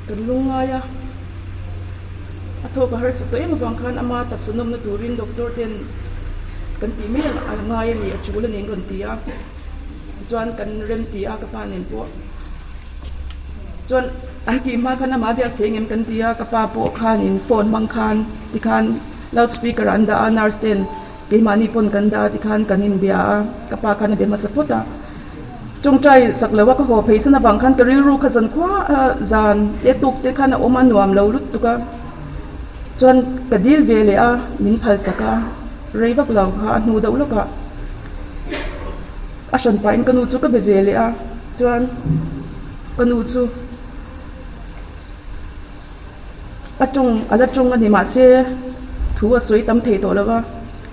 kan lung ngai a, a thawk a harsa tawh em avang khan ama taksa nawmna turin doctor ten kan tih mai a ngai a ni, a chul a ni an rawn ti a. Tichuan kan rem ti a ka pa nen pawh. Chuan an tih hma khan amah biak thei engem kan ti a, ka pa pawh khanin phone hmang khan tikhan loud speaker ah an dah a nurse ten. Keimahni pawn kan dah a tikhan kan inbia a, ka pa khan a be hmasa phawt a. Tawngtai sak lo a ka haw phei san avang khan ka rilru kha zan khua a zan te tuk te khan a awm a nuam lo lutuk a. Chuan ka dil ve leh a, min phal sak a, rei vak lo kha a hnu deuh lawk a. A hran pahin ka nu chu ka be ve leh a, chuan ka nu chu. A tawng a la tawng a ni mahse thu a sawi tam thei tawh lo va,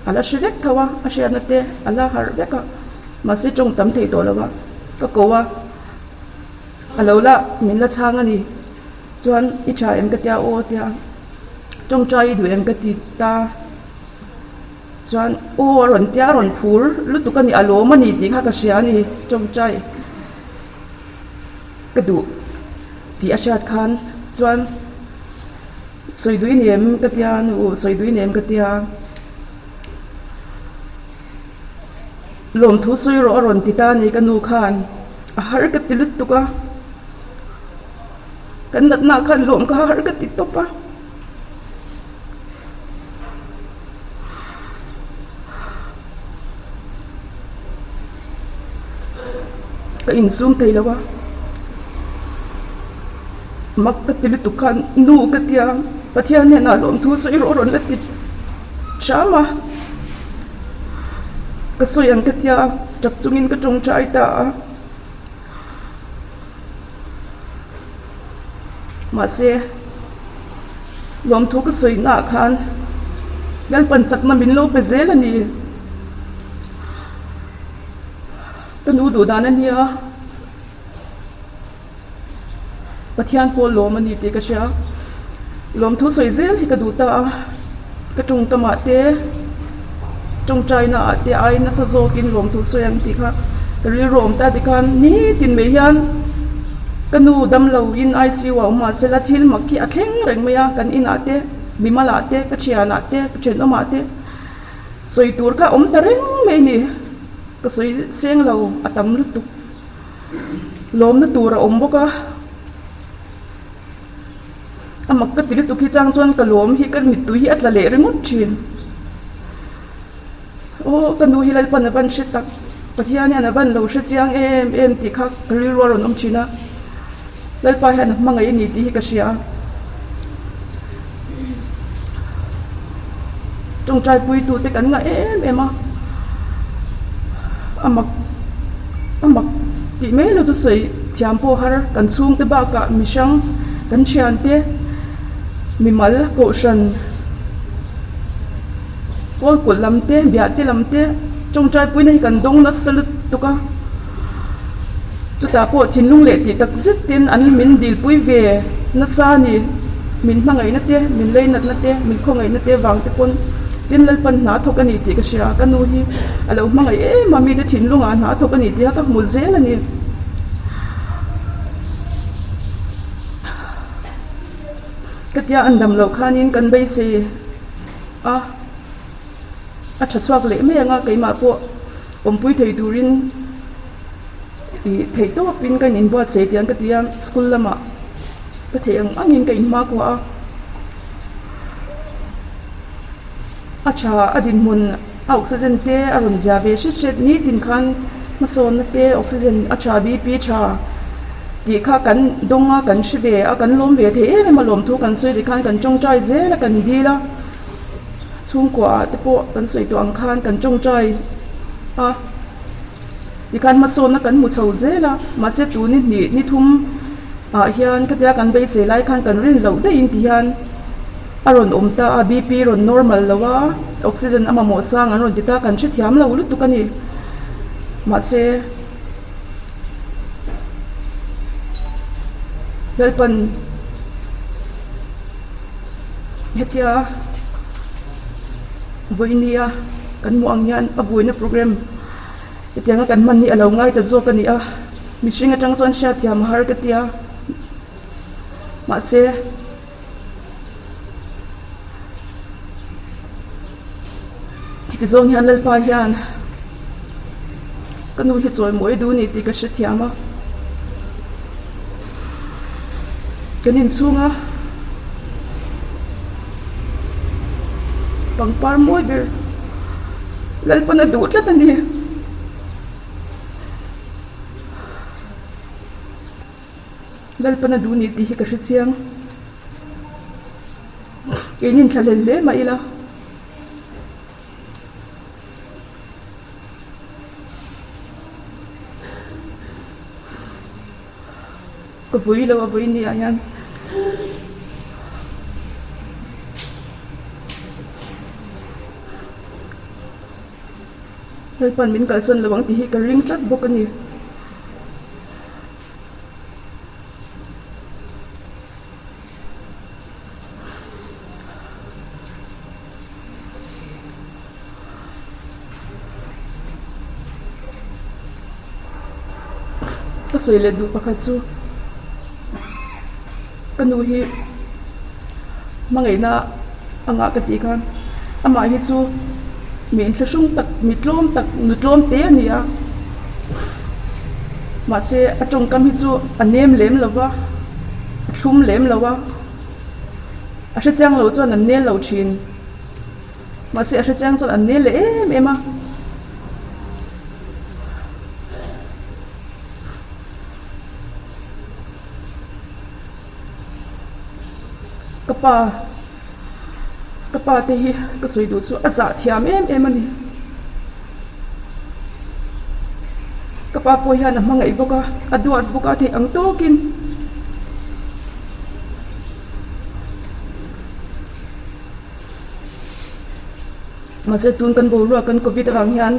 a la hre vek tho a, a hriatna te a la harh vek a, mahse tawng tam thei tawh lo va, ka ko a, a lo la min la chhang a ni, chuan i tha em ka tia aw tia tawngtai i duh em ka ti ta, chuan aw a rawn tia a rawn phur lutuk a ni a lawm a ni tih kha ka hria a ni tawngtai. Ka duh tih a hriat khan chuan sawi duh i ni em ka tia nu sawi duh i ni em ka tia lawmthu sawi rawh a rawn ti ta a ni ka nu khan a har ka ti lutuk a kan natna khan lawm kha har ka ti tawp a. insum thei lo a, mak ka ti lutuk khan nu ka tia Pathian hnenah lawmthu sawi rawh rawn la ti hram a, ka sawi ang ka tia tap chungin ka tawngtai ta a. Mahse, lawmthu ka sawi naah khan Lalpan chakna min lo pe zel a ni. Ka nu duh dan a nia, Pathian pawh lawm a ni tih ka hria. Lawmthu sawi zel hi ka duh ta a, ka tawngkamah te, tawngtaina ah te ai nasa zawkin lawmthu sawi ang tih kha ka rilru awm ta tikhan nitin mai hian ka nu damlo in ICU ah awm mahsela thil mak hi a thleng reng mai a, kan inah te, mimal ah te, ka thianah te, ka thenawmah te sawi tur kha awm ta reng mai a ni. Ka sawi seng lo a tam lutuk lawmna tur a awm bawk a. A mak ka ti lutuk hi chang chuan ka lawm hi ka mittui hi a tla leh ringawt thin. Aw ka nu hi Lalpan a van hre tak, Pathian hian a van lo hre chiang em em tih kha ka rilru a rawn awm thin a, Lalpa hian a hmangaih a ni tih hi ka hria a. Tawngtai puitute kan ngah em em a, a mak a mak tih mai lo chu sawi thiam pawh har kan chhungte bakah mi hrang kan thiante mimal kohhran kawl kulh lam te biah te lam te tawngtai puina hi kan dawng nasa lutuk a chutah pawh thinlung leh tih tak zet ten an min dilpui ve nasa a ni. Min hmangaihna te, min leinatna te, min khawngaihna te vang te pawn tin Lalpan hna thawk a ni tih ka hria. Ka nu hi a lo hmangaih em a, mite thinlungah hna thawk a ni tih kha ka hmu zel a ni. Ka tia an dam loh khanin kan beisei a, a tha chhuak leh mai ang a, keimah pawh awmpui thei turin ih theih tawpin ka inbuatsaih tiang ka ti a, school lamah. Ka theih ang angin ka inhmakhua a, a tha a dinhmun a oxygen te a rawn zia ve hret hret nitin khan hmasawnna te oxygen a tha BP tha tih kha kan dawng a kan hre ve a kan lawm ve thei em em a lawmthu kan sawi ti khan kan tawngtai zel a kan dil a chhungkua ah te pawh kan sawi tawh ang khan kan tawngtai a. Tikhan hmasawnna kan hmu chho zel a, mahse tun ni hnih ni thum ah hian khatia kan beisei lai khan kan rin loh daih in ti hian a rawn awm ta a, BP rawn normal lo a, oxygen a mamawh sang an rawn ti ta, kan hrethiam lo lutuk a ni. Mahse Lalpan hetia vawinia kan hmuh ang hian a vuina program Hetianga kan hman hi a lo ngai ta zawk a ni a, mihring atang chuan hriatthiam a har ka ti a, mahse heti zawng hian Lalpa hian ka nu hi chawimawi duh a ni tih ka hrethiam a, kan inchhunga pangpar mawi ber Lalpan a duh tlat a ni. Lalpan a duh ni tih hi ka hre chiang. Keinin thlahlel hle mah ila. Ka vui lo a vui ni ah hian. Lalpan min kalsan lo ang tih hi ka ring tlat bawk a ni. Ka sawi leh duh pakhat chu ka nu hi hmangaihna anga ka tih khan amah hi chu mi inthlahrung tak mi tlawm tak nu tlawm te a ni a mahse a tawngkam hi chu a nem lem lo va a thlum lem lo a a hrechiang lo chuan an nel lo thin. Mahse a hrechiang chuan an nel leh em em a. Ka pa, ka pa te hi ka sawi duh chu a zah thiam em em a ni. Ka pa pawh hian a hmangaih bawk a, a duat bawk a theih ang tawkin. Mahse tun kan boruak kan covid avang hian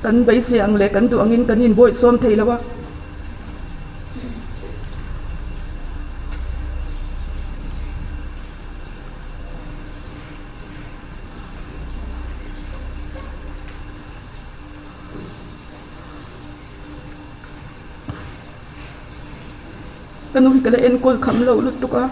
kan beisei ang leh kan duh angin kan inbawihsawm thei lo a. Ka nu hi ka la enkawl kham lo lutuk a.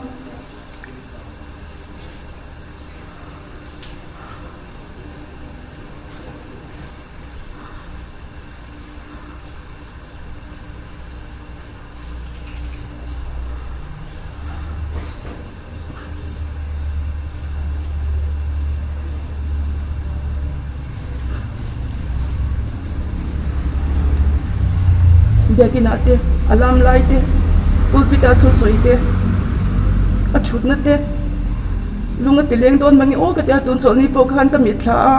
Biakinah te a lam lai te pulpit a thusawi te a thutna te lung a ti leng dawn mang e aw ka ti a tun chawlhni pawh khan ka mitthla a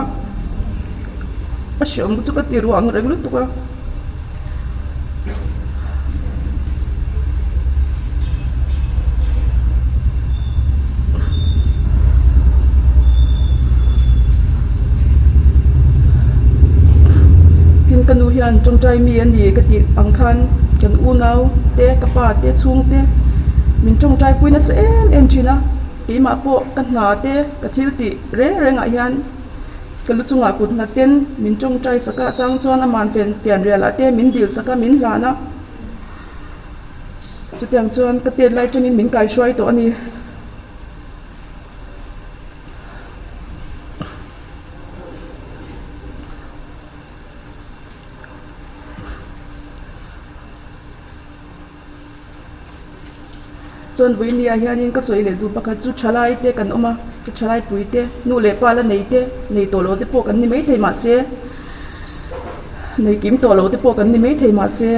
a hreawm chu ka ti ruah ang reng lutuk a. Tin ka nu hian tawngtai mi a ni ka tih ang khan kan unau te ka pa te chhung te min tawngtai pui nasa em em thin a keimah pawh ka hna te ka thil tih reng reng ah hian Ka lu chungah kut nghat ten min tawngtai sak a, chang chuan a man fen fianrial ah te min dil sak a, min hlan a. Chutiang chuan ka tet lai tangin min kaihruai tawh a ni. Chuan vawinia hianin ka sawi leh duh pakhat chu thalai te kan awm a, ka thalai pui te, nu leh pa la nei te, nei tawh lo te pawh kan ni maithei mahse nei kim tawh lo te pawh kan ni maithei mahse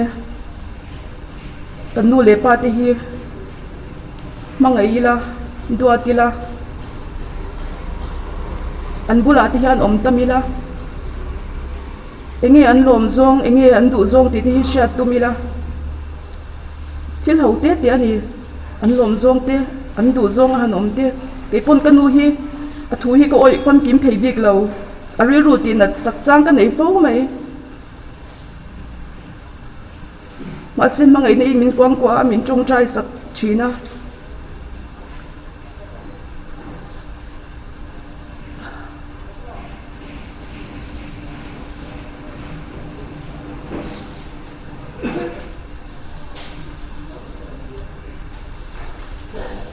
kan nu leh pa te hi hmangaih ila duat ila an bulah te hian awm tam ila. Enge an lawm zawng, enge an duh zawng tih te hi hriat tum ila. Thil ho te te a ni, an lawm zawng te, an duh zawng a han awm te. Kei pawn ka nu hi a thu hi ka awih famkim thei bik lo, a rilru tih nat sak chang ka nei fo mai. Mahse hmangaihna in min kuangkuah a, min tawngtai sak thin a.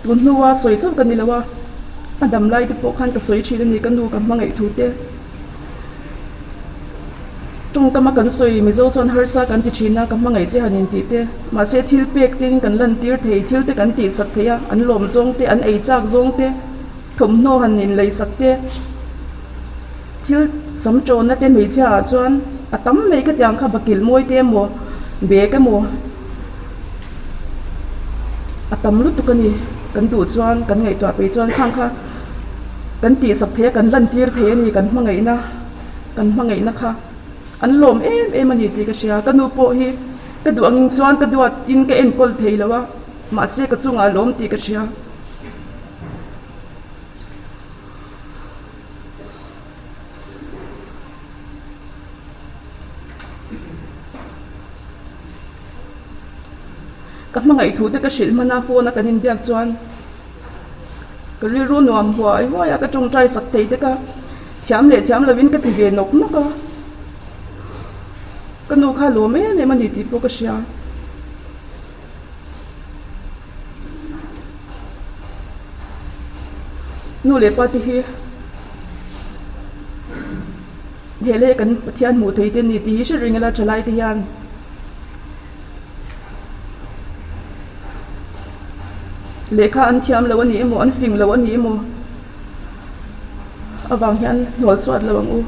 Tun hnua sawi chauh ka ni lo a, a dam lai te pawh khan ka sawi thin a ni, ka nu ka hmangaih thu te. Tawngkama kan sawi Mizo chuan harsa kan ti thin a, ka hmangaih che han intih te. Mahse thil pek tin kan lantir thei, thil te kan tihsak thei a, an lawm zawng te, an ei chak zawng te, thawmhnaw han inleisak te, thil cham tawnna te hmeichhia ah chuan a tam mai ka tiang kha bakilh mawi te emaw bag emaw a tam lutuk a ni. Kan duh chuan kan ngaihtuah peih chuan khang kha kan tihsak thei a, kan lantir thei a ni kan hmangaihna kan hmangaihna kha an lawm em em a ni tih ka hria. Ka nu pawh hi ka duh angin chuan ka duat in ka enkawl thei lo a, mahse ka chungah a lawm tih ka hria. Ka hmangaih thu te ka hrilh hman a phone a kan inbiak chuan ka rilru nuam huai huai a ka tawngtai sak thei te ka thiam leh thiam lovin ka ti ve nawk nawk a ka nu kha lawm em em a ni tih pawh ka hria. Nu leh pa te hi he leh kan Pathian hmuh thei te ni tih hi hre reng ila thalai te hian lehkha an thiam lo a ni emaw an fing lo a ni emaw avang hian hnual suat lo ang u.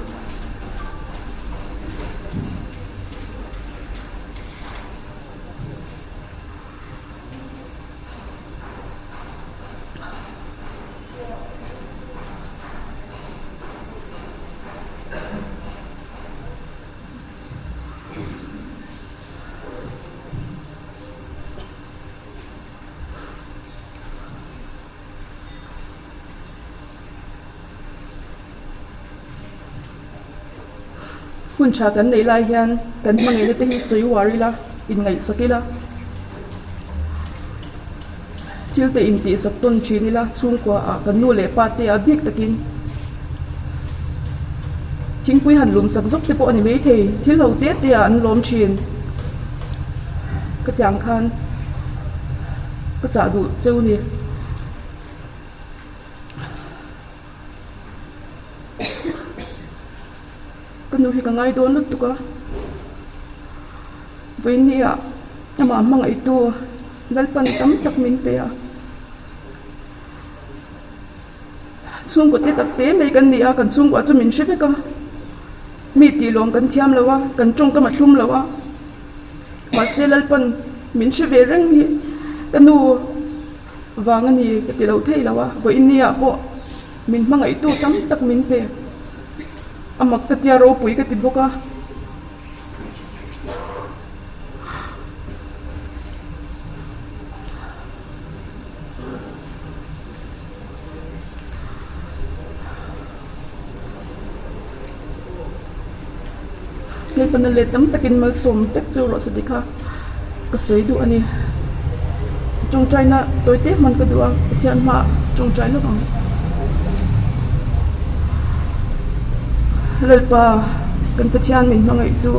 Hun tha kan neih lai hian kan hmangaihna te hi sawi uar ila, inngaihsak ila, thil te intihsak tawn thin ila, chhungkua ah kan nu leh pa te ah bik takin thingpui han lum sak zawk te pawh a ni maithei, thil ho te te ah an lawm thin. Ka tiang khan ka chah duh cheu ni. Ka nu hi ka ngai dawn lutuk a, vawinia amah hmangaihtu Lalpan tam tak min pe a, chhungkaw te tak te mai kan ni a, kan chhungkua chu min hre vek a, mi tih lawm kan thiam lo a, kan tawngkam a thlum lo a, mahse Lalpan min hre ve reng hi ka nu vang a ni ka ti lo thei lo a, vawinia pawh. Min hmangaihtu tam tak min pe. A mak ka tia ropui ka ti bawk a. Lalpana let tam takin malsawm vek chu rawh se ti kha ka sawi duh a ni. Tawngtaina tawi te hman ka duh a, Pathian hmaah tawngtai lawk ang. Lalpa kan Pathian min hmangaihtu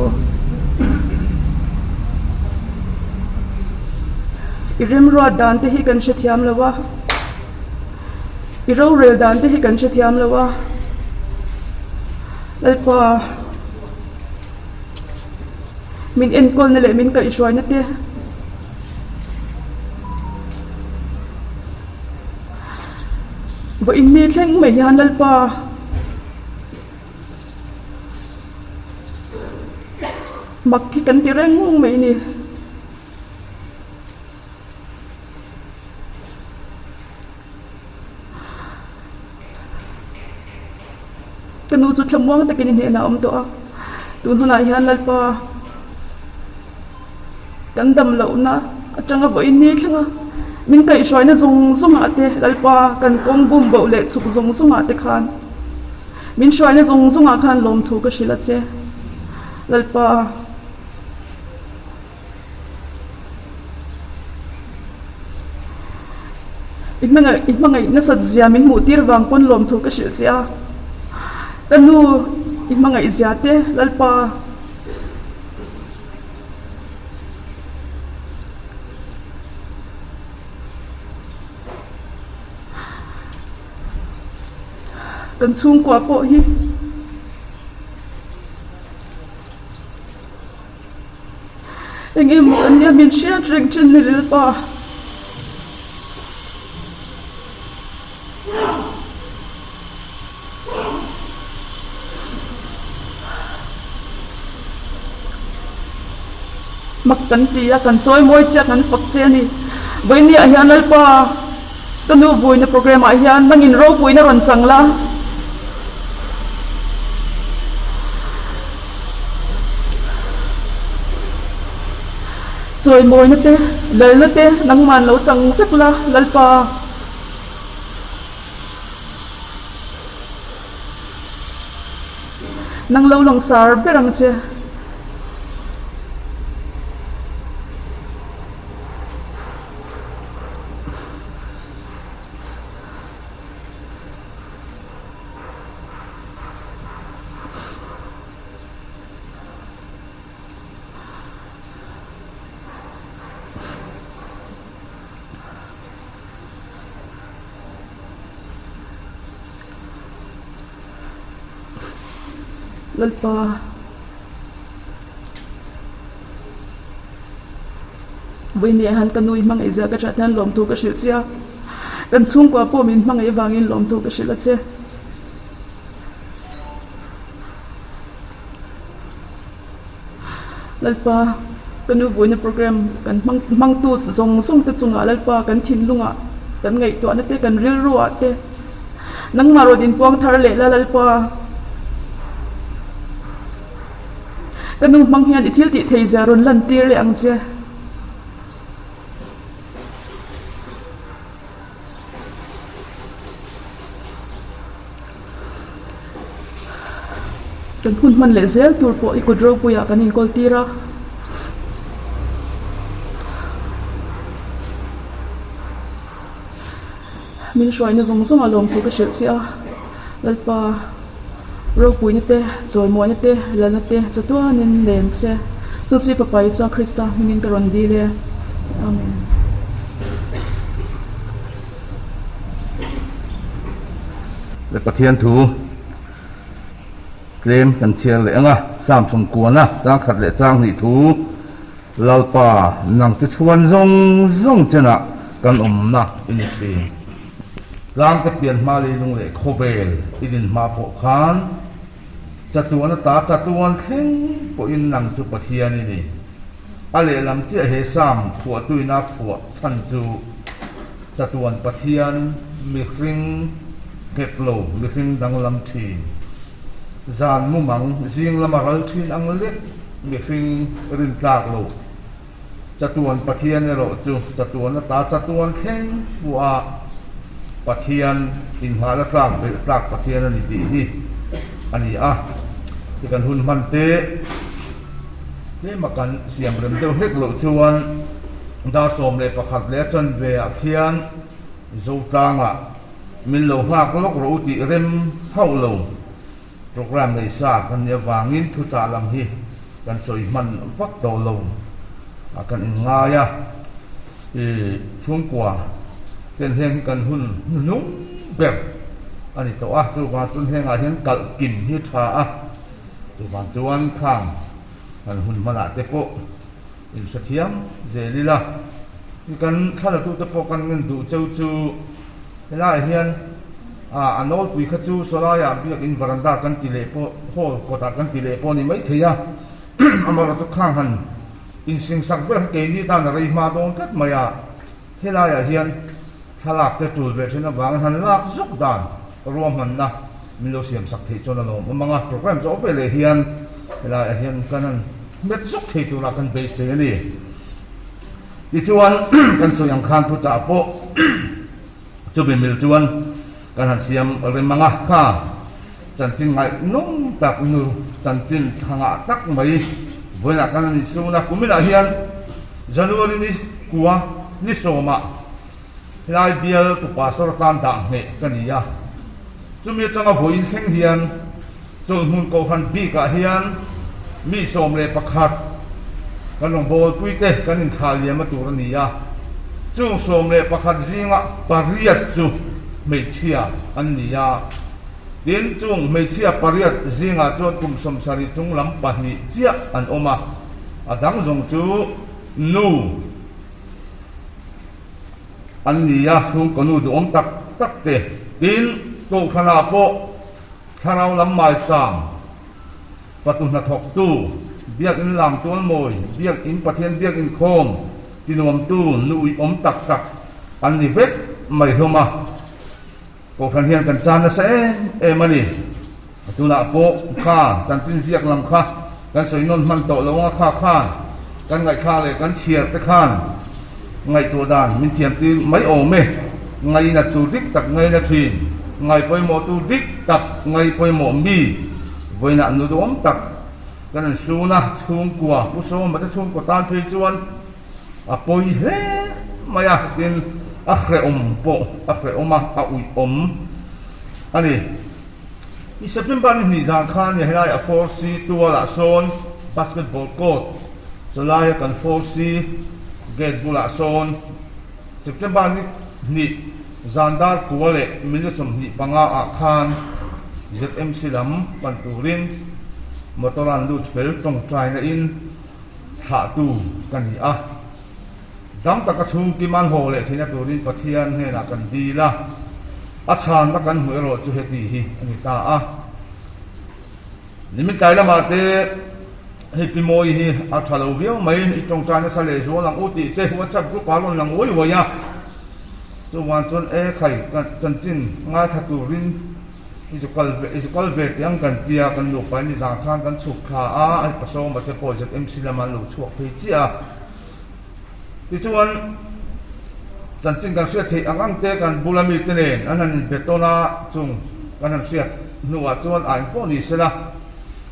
i remruat dan te hi kan hrethiam lo a. I rorel dan te hi kan hrethiam lo a, Lalpa min enkawlna leh min kaihhruaina te vawiin ni thleng mai hian Lalpa mak hi kan ti reng mai a ni. Ka nu chu thlamuang takin i hnenah a awm tawh a, tun hunah hian Lalpa kan dam lohna atanga vawiin ni thleng a, min kaihhruaina zawng zawngah te Lalpa kan kawng bum boh leh chhuk zawng zawngah te khan min hruaina zawng zawngah khan lawmthu ka hrilh a che Lalpa. I hmangaih i hmangaih nasat zia min hmuh tir vang pawn lawmthu ka hrilh che a, ka nu i hmangaih zia te Lalpa. Kan chhungkua pawh hi. Eng emaw kan nia min hriat reng thin ni Lalpa. Mak kan ti a, kan chawi mawi che a, kan fak che a ni. Vawinia hian Lalpa ka nu vuina programme ah hian nangin ropuina rawn chang la. Chawimawina te, lalna te nangman lo chang vek la, Lalpa. Nang lo langsar ber ang che. Lalpa Vawinia hian ka nu i hmangaih zia ka hriat hian lawmthu ka hrilh che a, kan chhungkua pawh min hmangaih avangin lawmthu ka hrilh a che. Lalpa ka nu vuina program kan hmang hmangtu zawng zawng te chungah Lalpa kan thinlungah kan ngaihtuahna te kan rilruah te nangmah rawn inpuang thar leh la Lalpa ka nu hmang hian i thil tih thei zia rawn lan tir leh ang che. Kan hun hman leh zel tur pawh i kut ropuiah kan inkawl tir a. Min hruaina zawng zawng a lawmthu ka hrilh che a, Lalpa ropuina te, chawimuahna te, lalna te chatuanin lem che. Chu chu i Fapa Isua Krista hmingin ka rawn dil e. Amen. Le Pathian thu tlem kan chhiar leh ang a, Psalm 90 chang khat leh chang hnih thu. Lalpa, nang chu chhuan zawng zawng chenah kan awmna i ni thin. Tlangte pian hma leilung leh khawvel i din hma pawh khan chatuan ata chatuan thleng pawhin nang chu Pathian i ni. A lehlam chiah he Sam phuahtuina phuah chhan chu chatuan Pathian mihring nghet lo mihring danglam thin. Zan mumang zing lama ral thin ang lek. Mihring rintlak lo chatuan Pathian erawh chu chatuan ata chatuan thleng pawha Pathian inngahna tlak belh tlak Pathian a ni tih hi a ni a. Ti kan hun hman te tlema kan siam rem deuh hlek loh chuan dar 11 leh a chanve ah khian Zotlangah min lo nghak lawk rawh u tih rem hauh lo. Programme nei sa kan nih avangin thuchah lam hi kan sawi hman vak tawh lo a kan inngai a, i chhungkua ten heng hi kan hun hnuhnung ber a ni tawh a, chuvang chuan hengah hian kalh kim hi tha a, chuvang chuan khang kan hun hmanah te pawh Inhrethiam zel ila, kan thlalatu te pawh kan ngen duh cheu chu helaiah hian a nawlpui kha chu sawlaiah biakin varanda kan ti leh pawh hall kawtah kan ti leh pawh a ni maithei a, amaherawhchu chu khang han insingsak vel kha keini tan a rei hma dawn tlat mai a, helaiah hian Thlalak te tul ve thin avangin han lak zuk dan ruahmanna min lo siam sak theih chuan a lawmawm ang a, programme zawh ve leh hian helaiah hian kan han hmet zuk thei tura kan beisei a ni. Tichuan kan sawi ang khan thuchah pawh chumi mil chuan kan han siam rem ang a, kha chanchin ngaihnawm tak nu chanchin tha ngah tak mai vawiinah kan han insun a, kuminah hian January ni kua ni sawmah Helai bial tu pastor atan dah ngheh ka ni a, chumi atanga vawiin thleng hian chawlhmun kohhran bikah hian mi 11 kan rawngbawlpui te kan inthlah liam a tur a ni a, chung 11 zinga pariat chu hmeichhia an ni a, tin chung hmeichhia pariat zingah chuan kum 70 chung lam pahnih chiah an awm a, a dang zawng chu nu. An ni a, chhungkaw nu duhawm tak tak te. Tin, Kohhranah pawh thlarau lam maicham, fatu hnathawktu, biakin lam tualmawi, biakin Pathian biakin khawm tinuamtu nu uiawm tak tak an ni vek mai hlawm a. Kohhran hian kan chan nasa em em a ni. Tunah pawh kha chanchin ziak lam kha kan sawi nawn hman tawh lo anga kha khan kan ngaihthlak leh kan chhiar te khan ngaihtuah dan min thiam tir mai awm e. Ngaina tur dik tak ngaina thin, ngai pawimawh tur dik tak ngai pawimawh mi vawiinah nu duhawm tak kan an sun a, chhungkua Pu Sawma te chhungkaw tan phei chuan A pawi hle mai a, tin a hrehawm pawh a hrehawm a, a uihawm a ni. I September ni hnih zan khan ni helai a 4C tualah sawn basketball court chawlaia kan 4C gate bulah sawn September ni hnih zan dar kua leh minute 25 ah khan ZMC lam pan turin motor an lut fel tawngtaina in thlahtu ka ni a, dam taka chhungkim an haw leh theihna turin Pathian hnenah kan dil a, a chhanna kan hmuh erawh chu heti hi a ni ta a. Nimin tlai lamah te hei Pi Mawi hi a tha lo viau mai, i tawngtai nasa leh zual ang u tih te WhatsApp group ah a rawn lang uai uai a, chuvang chuan e khai chanchin ngaithla turin I zu kal ve, i zu kal ve tih ang kan tia, kan nupa in nizan khan kan chhuk thla a, a pasawma te pawh ZMC lama an lo chhuak phei chiah a. Tichuan, chanchin kan hriat theih ang ang te kan bula mite nen an han inbe tawn a, chung kan han hriat hnuah chuan a engpawh ni sela.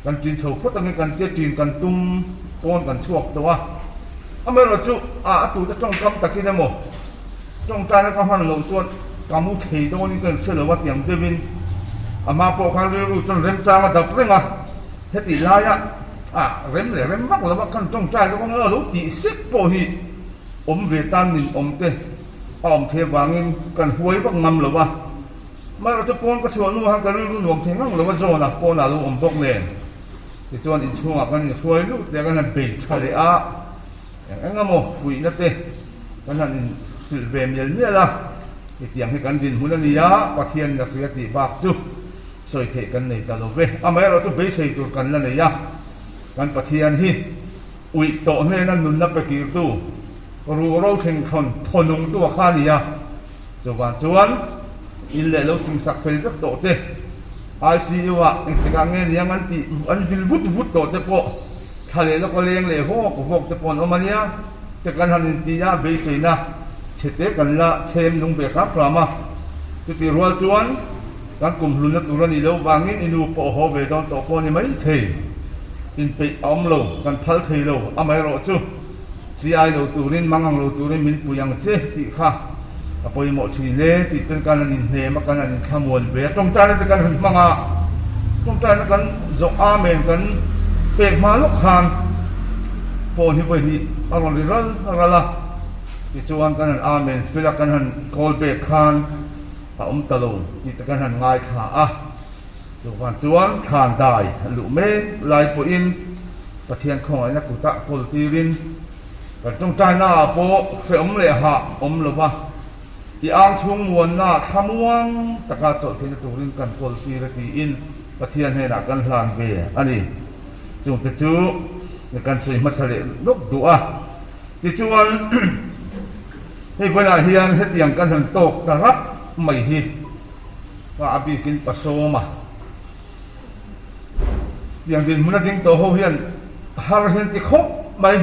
Kan ṭin chho phawt angin kan tia ṭin kan tum pawn kan chhuak tawh a. Amaherawh chu a a tute ṭawngkam takin emaw ṭawngṭaina ka hman loh chuan ka mu thei dawnin ka inhre lo a tiang deuhin a hma pawh khan rilru chuan remchang a dap reng a. Hetih laia a rem leh rem vak lova khan ṭawngṭai lawk ang lo tih sek pawh hi awm ve tan nin awm te a awm thei avangin kan huai vak ngam lo a. Amaherawh chu pawn ka chhuah hnuah khan ka rilru nuam thei ngang lo a, John-a pawnah a lo awm bawk nen. Tichuan inchhungah kan inhruai lut leh a, kan han bei tha leh a, eng eng emaw fuihna te kan han inhrilh ve mial mial a, hetiang hi kan dinhmun a ni a, Pathianin a hria tih bak chu sawi theih kan nei ta lo ve. Amaherawh chu beisei tur kan la nei a, kan Pathian hi uih tawh hnena nunna pe kirtu, ruhro thlengthawn thawnungtu a kha a ni a. Chuvang chuan in leh lo chingsak fel vek tawh te, ICU ah engtikah nge niang an tih an vil vut vut tawh te pawh thla leh lawk a leng leh vawk vawk te pawh an awm a nia te kan han inti a, beiseina chhe te kan la chhem nung ve hram hram a. Chutih rual chuan kan kum hlunna tur a nih loh vangin i nu pawh haw ve dawn tawh pawh a ni maithei. Inpeih a awm lo, kan phal thei lo, amaherawh chu. Chi ai lo turin, mang ang lo turin min pui ang che tih kha a pawimawh thin e tih ten kan han inhnem a, kan han inthlamuan ve a, tawngtaina te kan han hmang a, tawngtaina kan zawh amen kan pek hma lawk khan phone hi vawi hnih a rawn ri ral ral a, tichuan kan han amen fel a, kan han call back khan a awm ta lo tih te kan han ngaithla a. Chuvang chuan thlan dai luh mek lai pawhin Pathian khawngaihna kutah kawl tirin kan tawngtaina ah pawh hrehawm leh hah awm lova i ang chhung muanna thlamuang taka chawlh theihna turin kan kawl tir a tiin Pathian hnenah kan hlan ve a ni. Chungte chu kan sawi hmasa leh lawk duh a. Tichuan hei vawiinah hian hetiang kan han tawk ta rap mai hi. Ka a bikin pasawm a. Tiang dinhmun a ding tawh ho hian har hian ti khawp mai.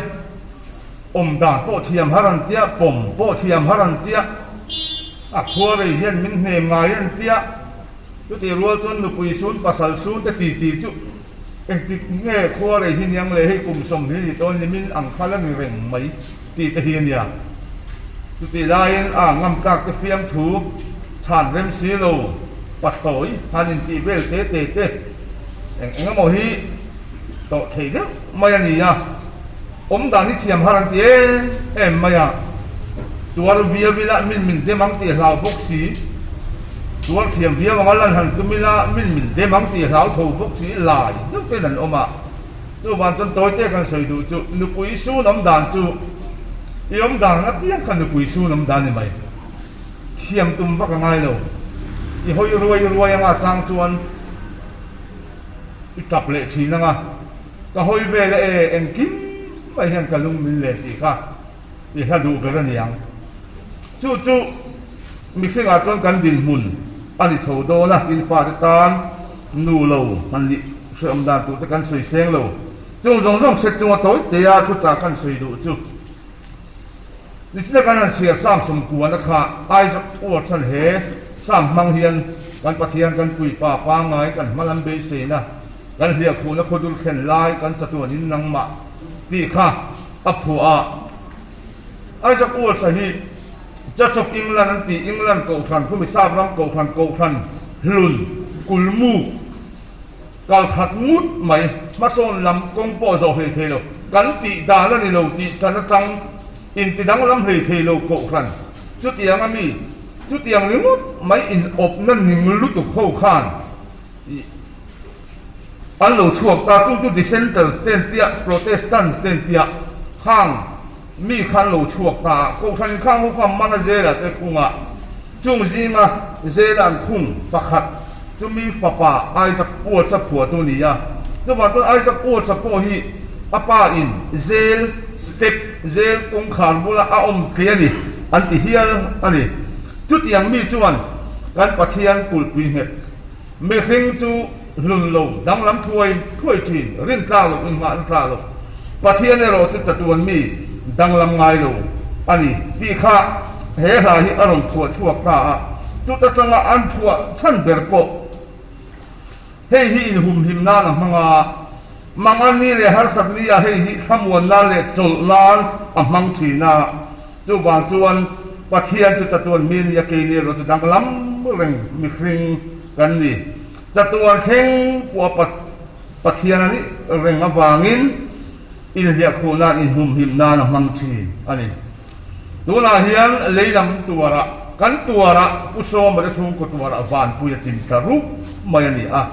Awm dan pawh thiam har an tia, pawm pawh thiam har an tia, a khua rei hian min hnem ngai an tia. Chutih rual chuan nupui sun pasal sun te ti ti chu engtik nge khua rei hi niang le hei kum 20 ni tawn ni min ang kha la ni reng mai tih te hi a nia. Chutih laiin a ngam tlak te fiamthu chhan rem si lo, pathlawi han intih vel te te te eng eng emaw hi tawh thei deuh mai a ni a, awm dan hi thiam har an ti em em mai a, tuar viau ila min min dem ang tih hlau bawk si, tuar thiam viau anga lan han tum ila min min dem ang tih hlau tho bawk si lai deuh ten an awm a. Chuvang chuan tawite kan sawi duh chu nupui sun awm dan chu i awm dan apiang kha nupui sun awm dan ni mai. Thiam tum vak a ngai lo. I hawi ruai ruai anga chang chuan i tap leh thin anga ka hawi vel a e engkim mai hian ka lung min len tih kha i hla duh ber a niang. Chu chu mihringah chuan kan dinhmun a ni chho dawn a, tin fate tan nu lo han nih hrehawm dan tur te kan sawi seng lo. Chung zawng zawng hriat chunga tawi tea thuchah kan sawi duh chu Nichina kan han chhiar Psalm sawmkuana kha Isaac Watson he Psalm hmang hian kan Pathian kan puipa pangngai kan hmalam beiseina kan hliahkhuhna khawdur thlen lai kan chatuanin nangmah tih kha a phuah a. Isaac Watts-a hi Church of England an tih England Kohhran khumi Sap ram Kohhran Kohhran hlun kulmuk kal khat ngut mai hmasawn lam kawng pawh zawh hlei thei lo kan tih dan a ni lo tih tan atang inti danglam hlei thei lo Kohhran chutiang a mi chutiang ringawt mai inawpna ning lutuk ho khan ih An lo chhuak ta, chu chu Dissenters te an tia, Protestants te an tia, khang mi kha an lo chhuak ta a, Kohhran inkhang ho kha mana zela te khung a, chung zinga zela an khung pakhat chu mi fapa Isaac Watts-a phuah chu a ni a, chuvang chuan Isaac Watts-a pawh hi a pa in zel step, zel kawngkhar bula a awm tle a ni an ti hial a ni. Chutiang mi chuan kan Pathian kulhpui nghet Mihring chu hlun lo, danglam thuai thuai thin, rin tlak loh, inngahna tlak loh. Pathian erawh chu chatuan mi danglam ngai lo a ni tih kha he hla hi a rawn phuah chhuak ta a. Chuta tanga an phuah chhan ber pawh hei hi inhumhim nan a hmang a. Mangan ni leh harsat ni ah hei hi thlamuan nan leh chawlh nan a hmang thin a. Chuvang chuan Pathian chu chatuan mi nia keini erawh chu danglam reng mihring kan ni. Chatuan thleng pawh a Pathian a nih reng avangin inhliahkhuh nan inhumhim nan a hmang thin a ni. Tunah hian lei lam tuarah kan tuarah Pu Sawma te chhungkaw tuarah vanpui a chim ta rup mai a ni a.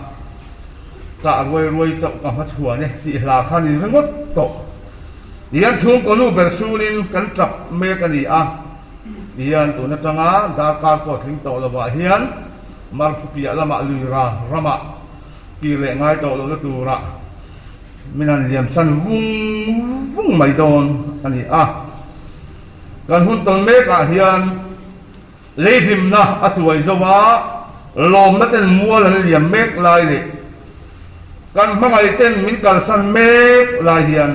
Tah ruai ruai chauh ka hmachhuan e tih hla kha ni ringawt tawh. Tihian chhungkaw nu ber sunin kan tap mek a ni a. Tihian tun atanga darkar pawh tling tawh lovah hian Marphu piah lamah Luira ramah kir leh ngai tawh lohna turah min han liamsan vung vung mai dawn a ni a. Kan hun tawn mekah hian lei hlimna a chuai zo a, lawmna ten mual an liam mek lai leh kan hmangaih ten min kalsan mek lai hian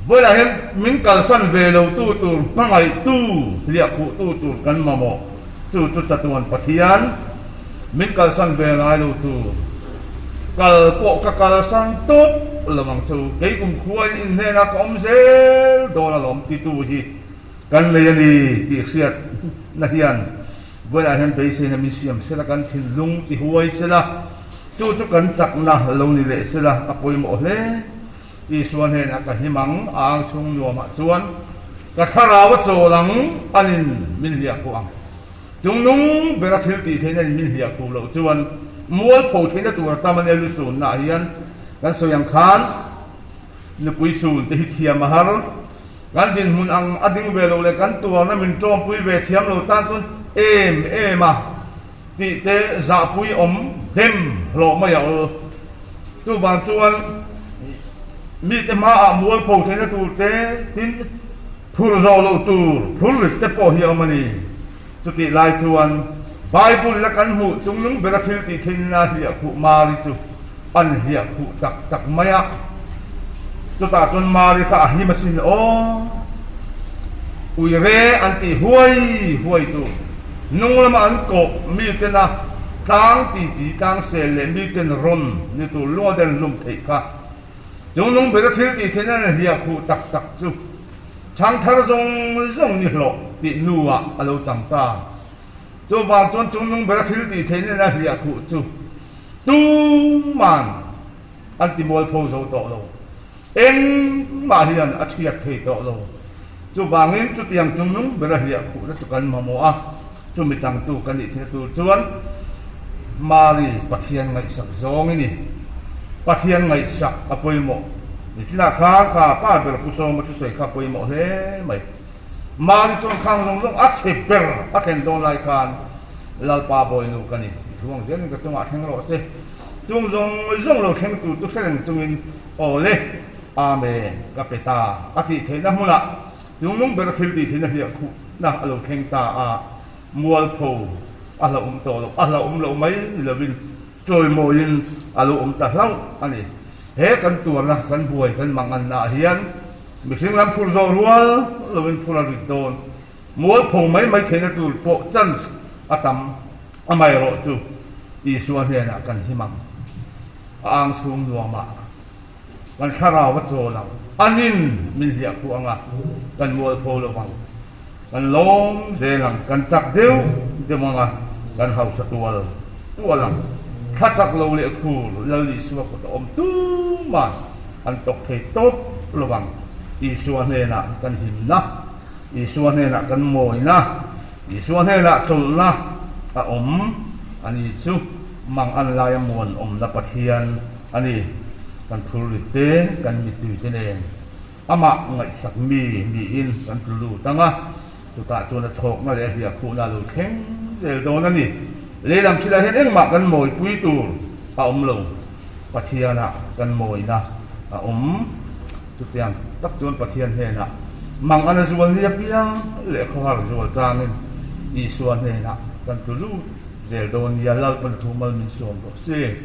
vawilah hian min kalsan ve lo tu tur hmangaihtu hliahkhuhtu tur kan mamawh. Chu chu chatuan Pathian min kalsan ve ngai lo tur. Kal pawh ka kalsan tawp lo ang chu. Kei kum khuain in hnenah ka awm zel dawn alawm titu hi kan nei a ni tih hriatna hian vawilah hian beiseina min siam sela, kan thinlung ti huai sela, chu chu kan chakna lo ni leh sela a pawimawh hle. Isua hnenah ka hlim ang, a ang chhung nuamah chuan ka thlarau a chawl ang, anin min hliah khuh ang. Chungnung bera thil tih theihna in min hliah khuh loh chuan mualpho theihna tur a tam a nia lusunnaah hian kan sawi ang khan nupui sun te hi thiam a har. Kan dinhmun ang a ding ve lo leh kan tuarna min tawmpui ve thiam lo tan chuan em em a. Tih te zahpui awm dem hlawh mai a awl. Chuvang chuan mite hmaah mualpho theihna tur te tin phur zawh loh tur phur rit te pawh hi a awm a ni. Chutih lai chuan Bible ina kan hmuh chungnung bera thil tih theihna hliahkhuh Mari chu an hliahkhuh tak tak mai a. Chutah chuan Mari kha a hlim asin aw. Uire an tih huai huai tu. Hnung lama an kawh mitena tlang titi, tlang sel leh miten rawn ni tur lunga den hlum theih kha. Chung nung bera thil tih theihna an hliah khuh tak tak chu thangthar zawng zawng ni hlawh tih hnuah a lo chang ta. Chuvang chuan chung nung bera thil tih theihna an hliah khuh chu tuman an ti mualpho zo tawh lo. Engmah hian a thiat thei tawh lo. Chuvangin chutiang chungnung bera hliah khuhna chu kan mamawh a, chumi changtu kan nih thil tur chuan Mari Pathian ngaihsak zawng i ni. Pathian ngaihsak a pawimawh. Nichinah khan kha pa ber Pu Sawma thusawi kha a pawimawh hle mai. Mari chuan khang zawng zawng a chhe ber a thlen dawn lai khan Lalpa Bawinu ka ni. I thu ang zelin ka chungah thleng rawh se. Chung zawng zawng lo thleng tur chu hre reng chungin Aw le, Amen, ka pe ta a tih theihna hmunah chungnung bera thil tih theihna hliah khuhna a lo thleng ta a, mualpho a hlauhawm tawh loh, a hlauhawm loh mai ni lovin chawimawiin a lo awm ta hlauh a ni. He kan tuarna, kan buai, kan mangannaah hian mihring lam phur zawh rual lovin phur a rit dawn. Mualpho mai mai theihna tur pawh chance a tam. Amaherawh chu Isua hnenah kan him ang. A ang chhung nuamah kan thlarau a chawl ang. Anin min hliah khuh ang a, kan mualpho lo vang. Kan lawm zel ang, kan chak deuh deuh ang a, kan hausa tual tual ang. Thla chak lo leh khur Lal Isua kut a awm tumah an tawk thei tawp lo vang. Isua hnenah kan himna, Isua hnenah kan mawina, Isua hnenah chawlhna a awm a ni chu mang an laia muan awmna Pathian a ni. Kan phurrit te, kan mittui te nen amah ngaihsak mi niin kan tlu lut ang a, chutah chuan a chhawkna leh a hliahkhuhna a lo thleng zel dawn a ni. Lehlam thilah hian engmah kan mawipui tur a awm lo, Pathianah kan mawina a awm. Chutiang tak chuan Pathian hnenah mang an a zual ni apiang leh khawhar zual changin Isua hnenah kan tlu lut zel dawn nia Lalpan thu mal min sawm rawh se.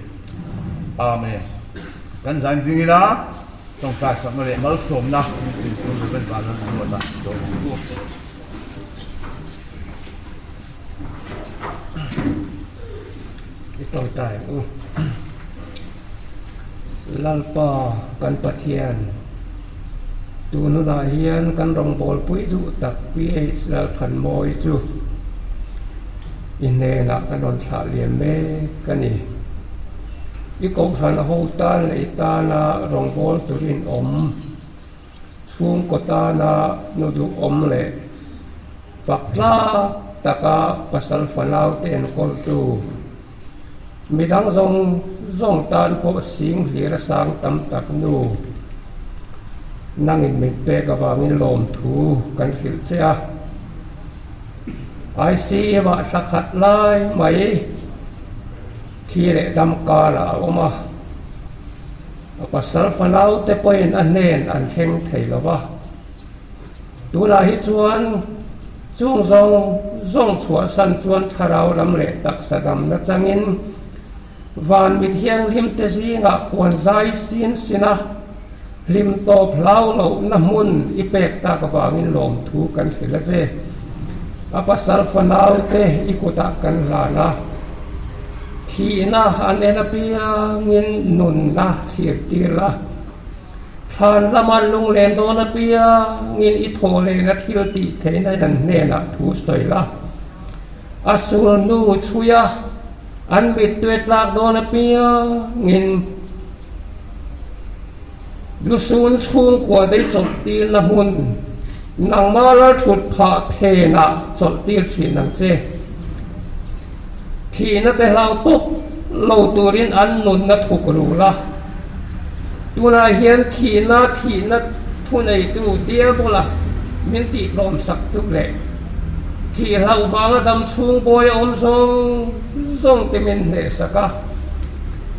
Amen. Kan zain ding ila tawngtai sakna leh malsawmna min chinpui Rev. Vanlalzuata dawn ang u. I tawngtai ang u. Lalpa kan Pathian, tun hunah hian kan rawngbawlpui duh tak PH Lalthanmawi chu i hnenah kan rawn thlah liam mek a ni. I kohhran ho tan leh i tana rawngbâwl turin awm, chhungkaw tana nu duhawm leh fak tlak taka pasal fanau te enkawltu, Midang zawng zawng tan pawh sing hlir a sang tam tak nu. Nangin min pek avangin lawmthu kan hrilh che a. ICM-ah thla khat lai mai thi leh dam karah a awm a. A pasal fanaute pawhin a hnen an thleng thei lo va. Tunah hi chuan chung zawng zawng chhuahsan chuan thlarau lam leh taksa damna changin van mi thianghlim te zingah puan zai sin sin a, hlim tawp hlau lohna hmun i pek tak avangin lawmthu kan hrilh a che. A pasal fanau te i kutah kan hlan a, thihna an en apiangin nunna thlir tir la. Thlan lama lunglen dawn apiangin i thawh lehna thil tih theihna an hnenah thu sawi la. A sulnu chhuia an mittui tlak dawn apiangin lusun chhungkua te chawlh tirna hmun nangma lalthut phah phenah chawlh tir thin ang che. Thihna te hlau tawp lo turin an nunna thuk rul a. Tunah hian thihna thihna thuneitu Diabola min tihtlawmsak tu leh thih hlauh vanga dam chhung bawi a awm zawng zawng te min hnehsak a.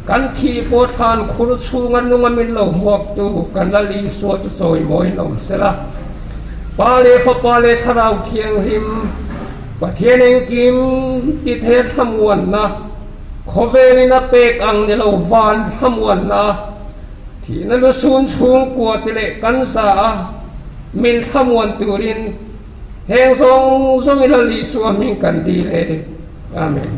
Kan thih pawh thlan khur chhunga nunga min lo hmuaktu kan Lal Isua chu chawimawiin awm sela. Pa leh Fapa leh Thlarau Thianghlim Pathian engkim ti the thlamuanna, khawvelin a pek ang ni lo van thlamuanna, thihna lusun chhungkua ti leh kan za a, min thlamuan turin heng zawng zawngin Lal Isua hming kan dil e. Amen.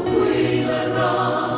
Ropui Lalram.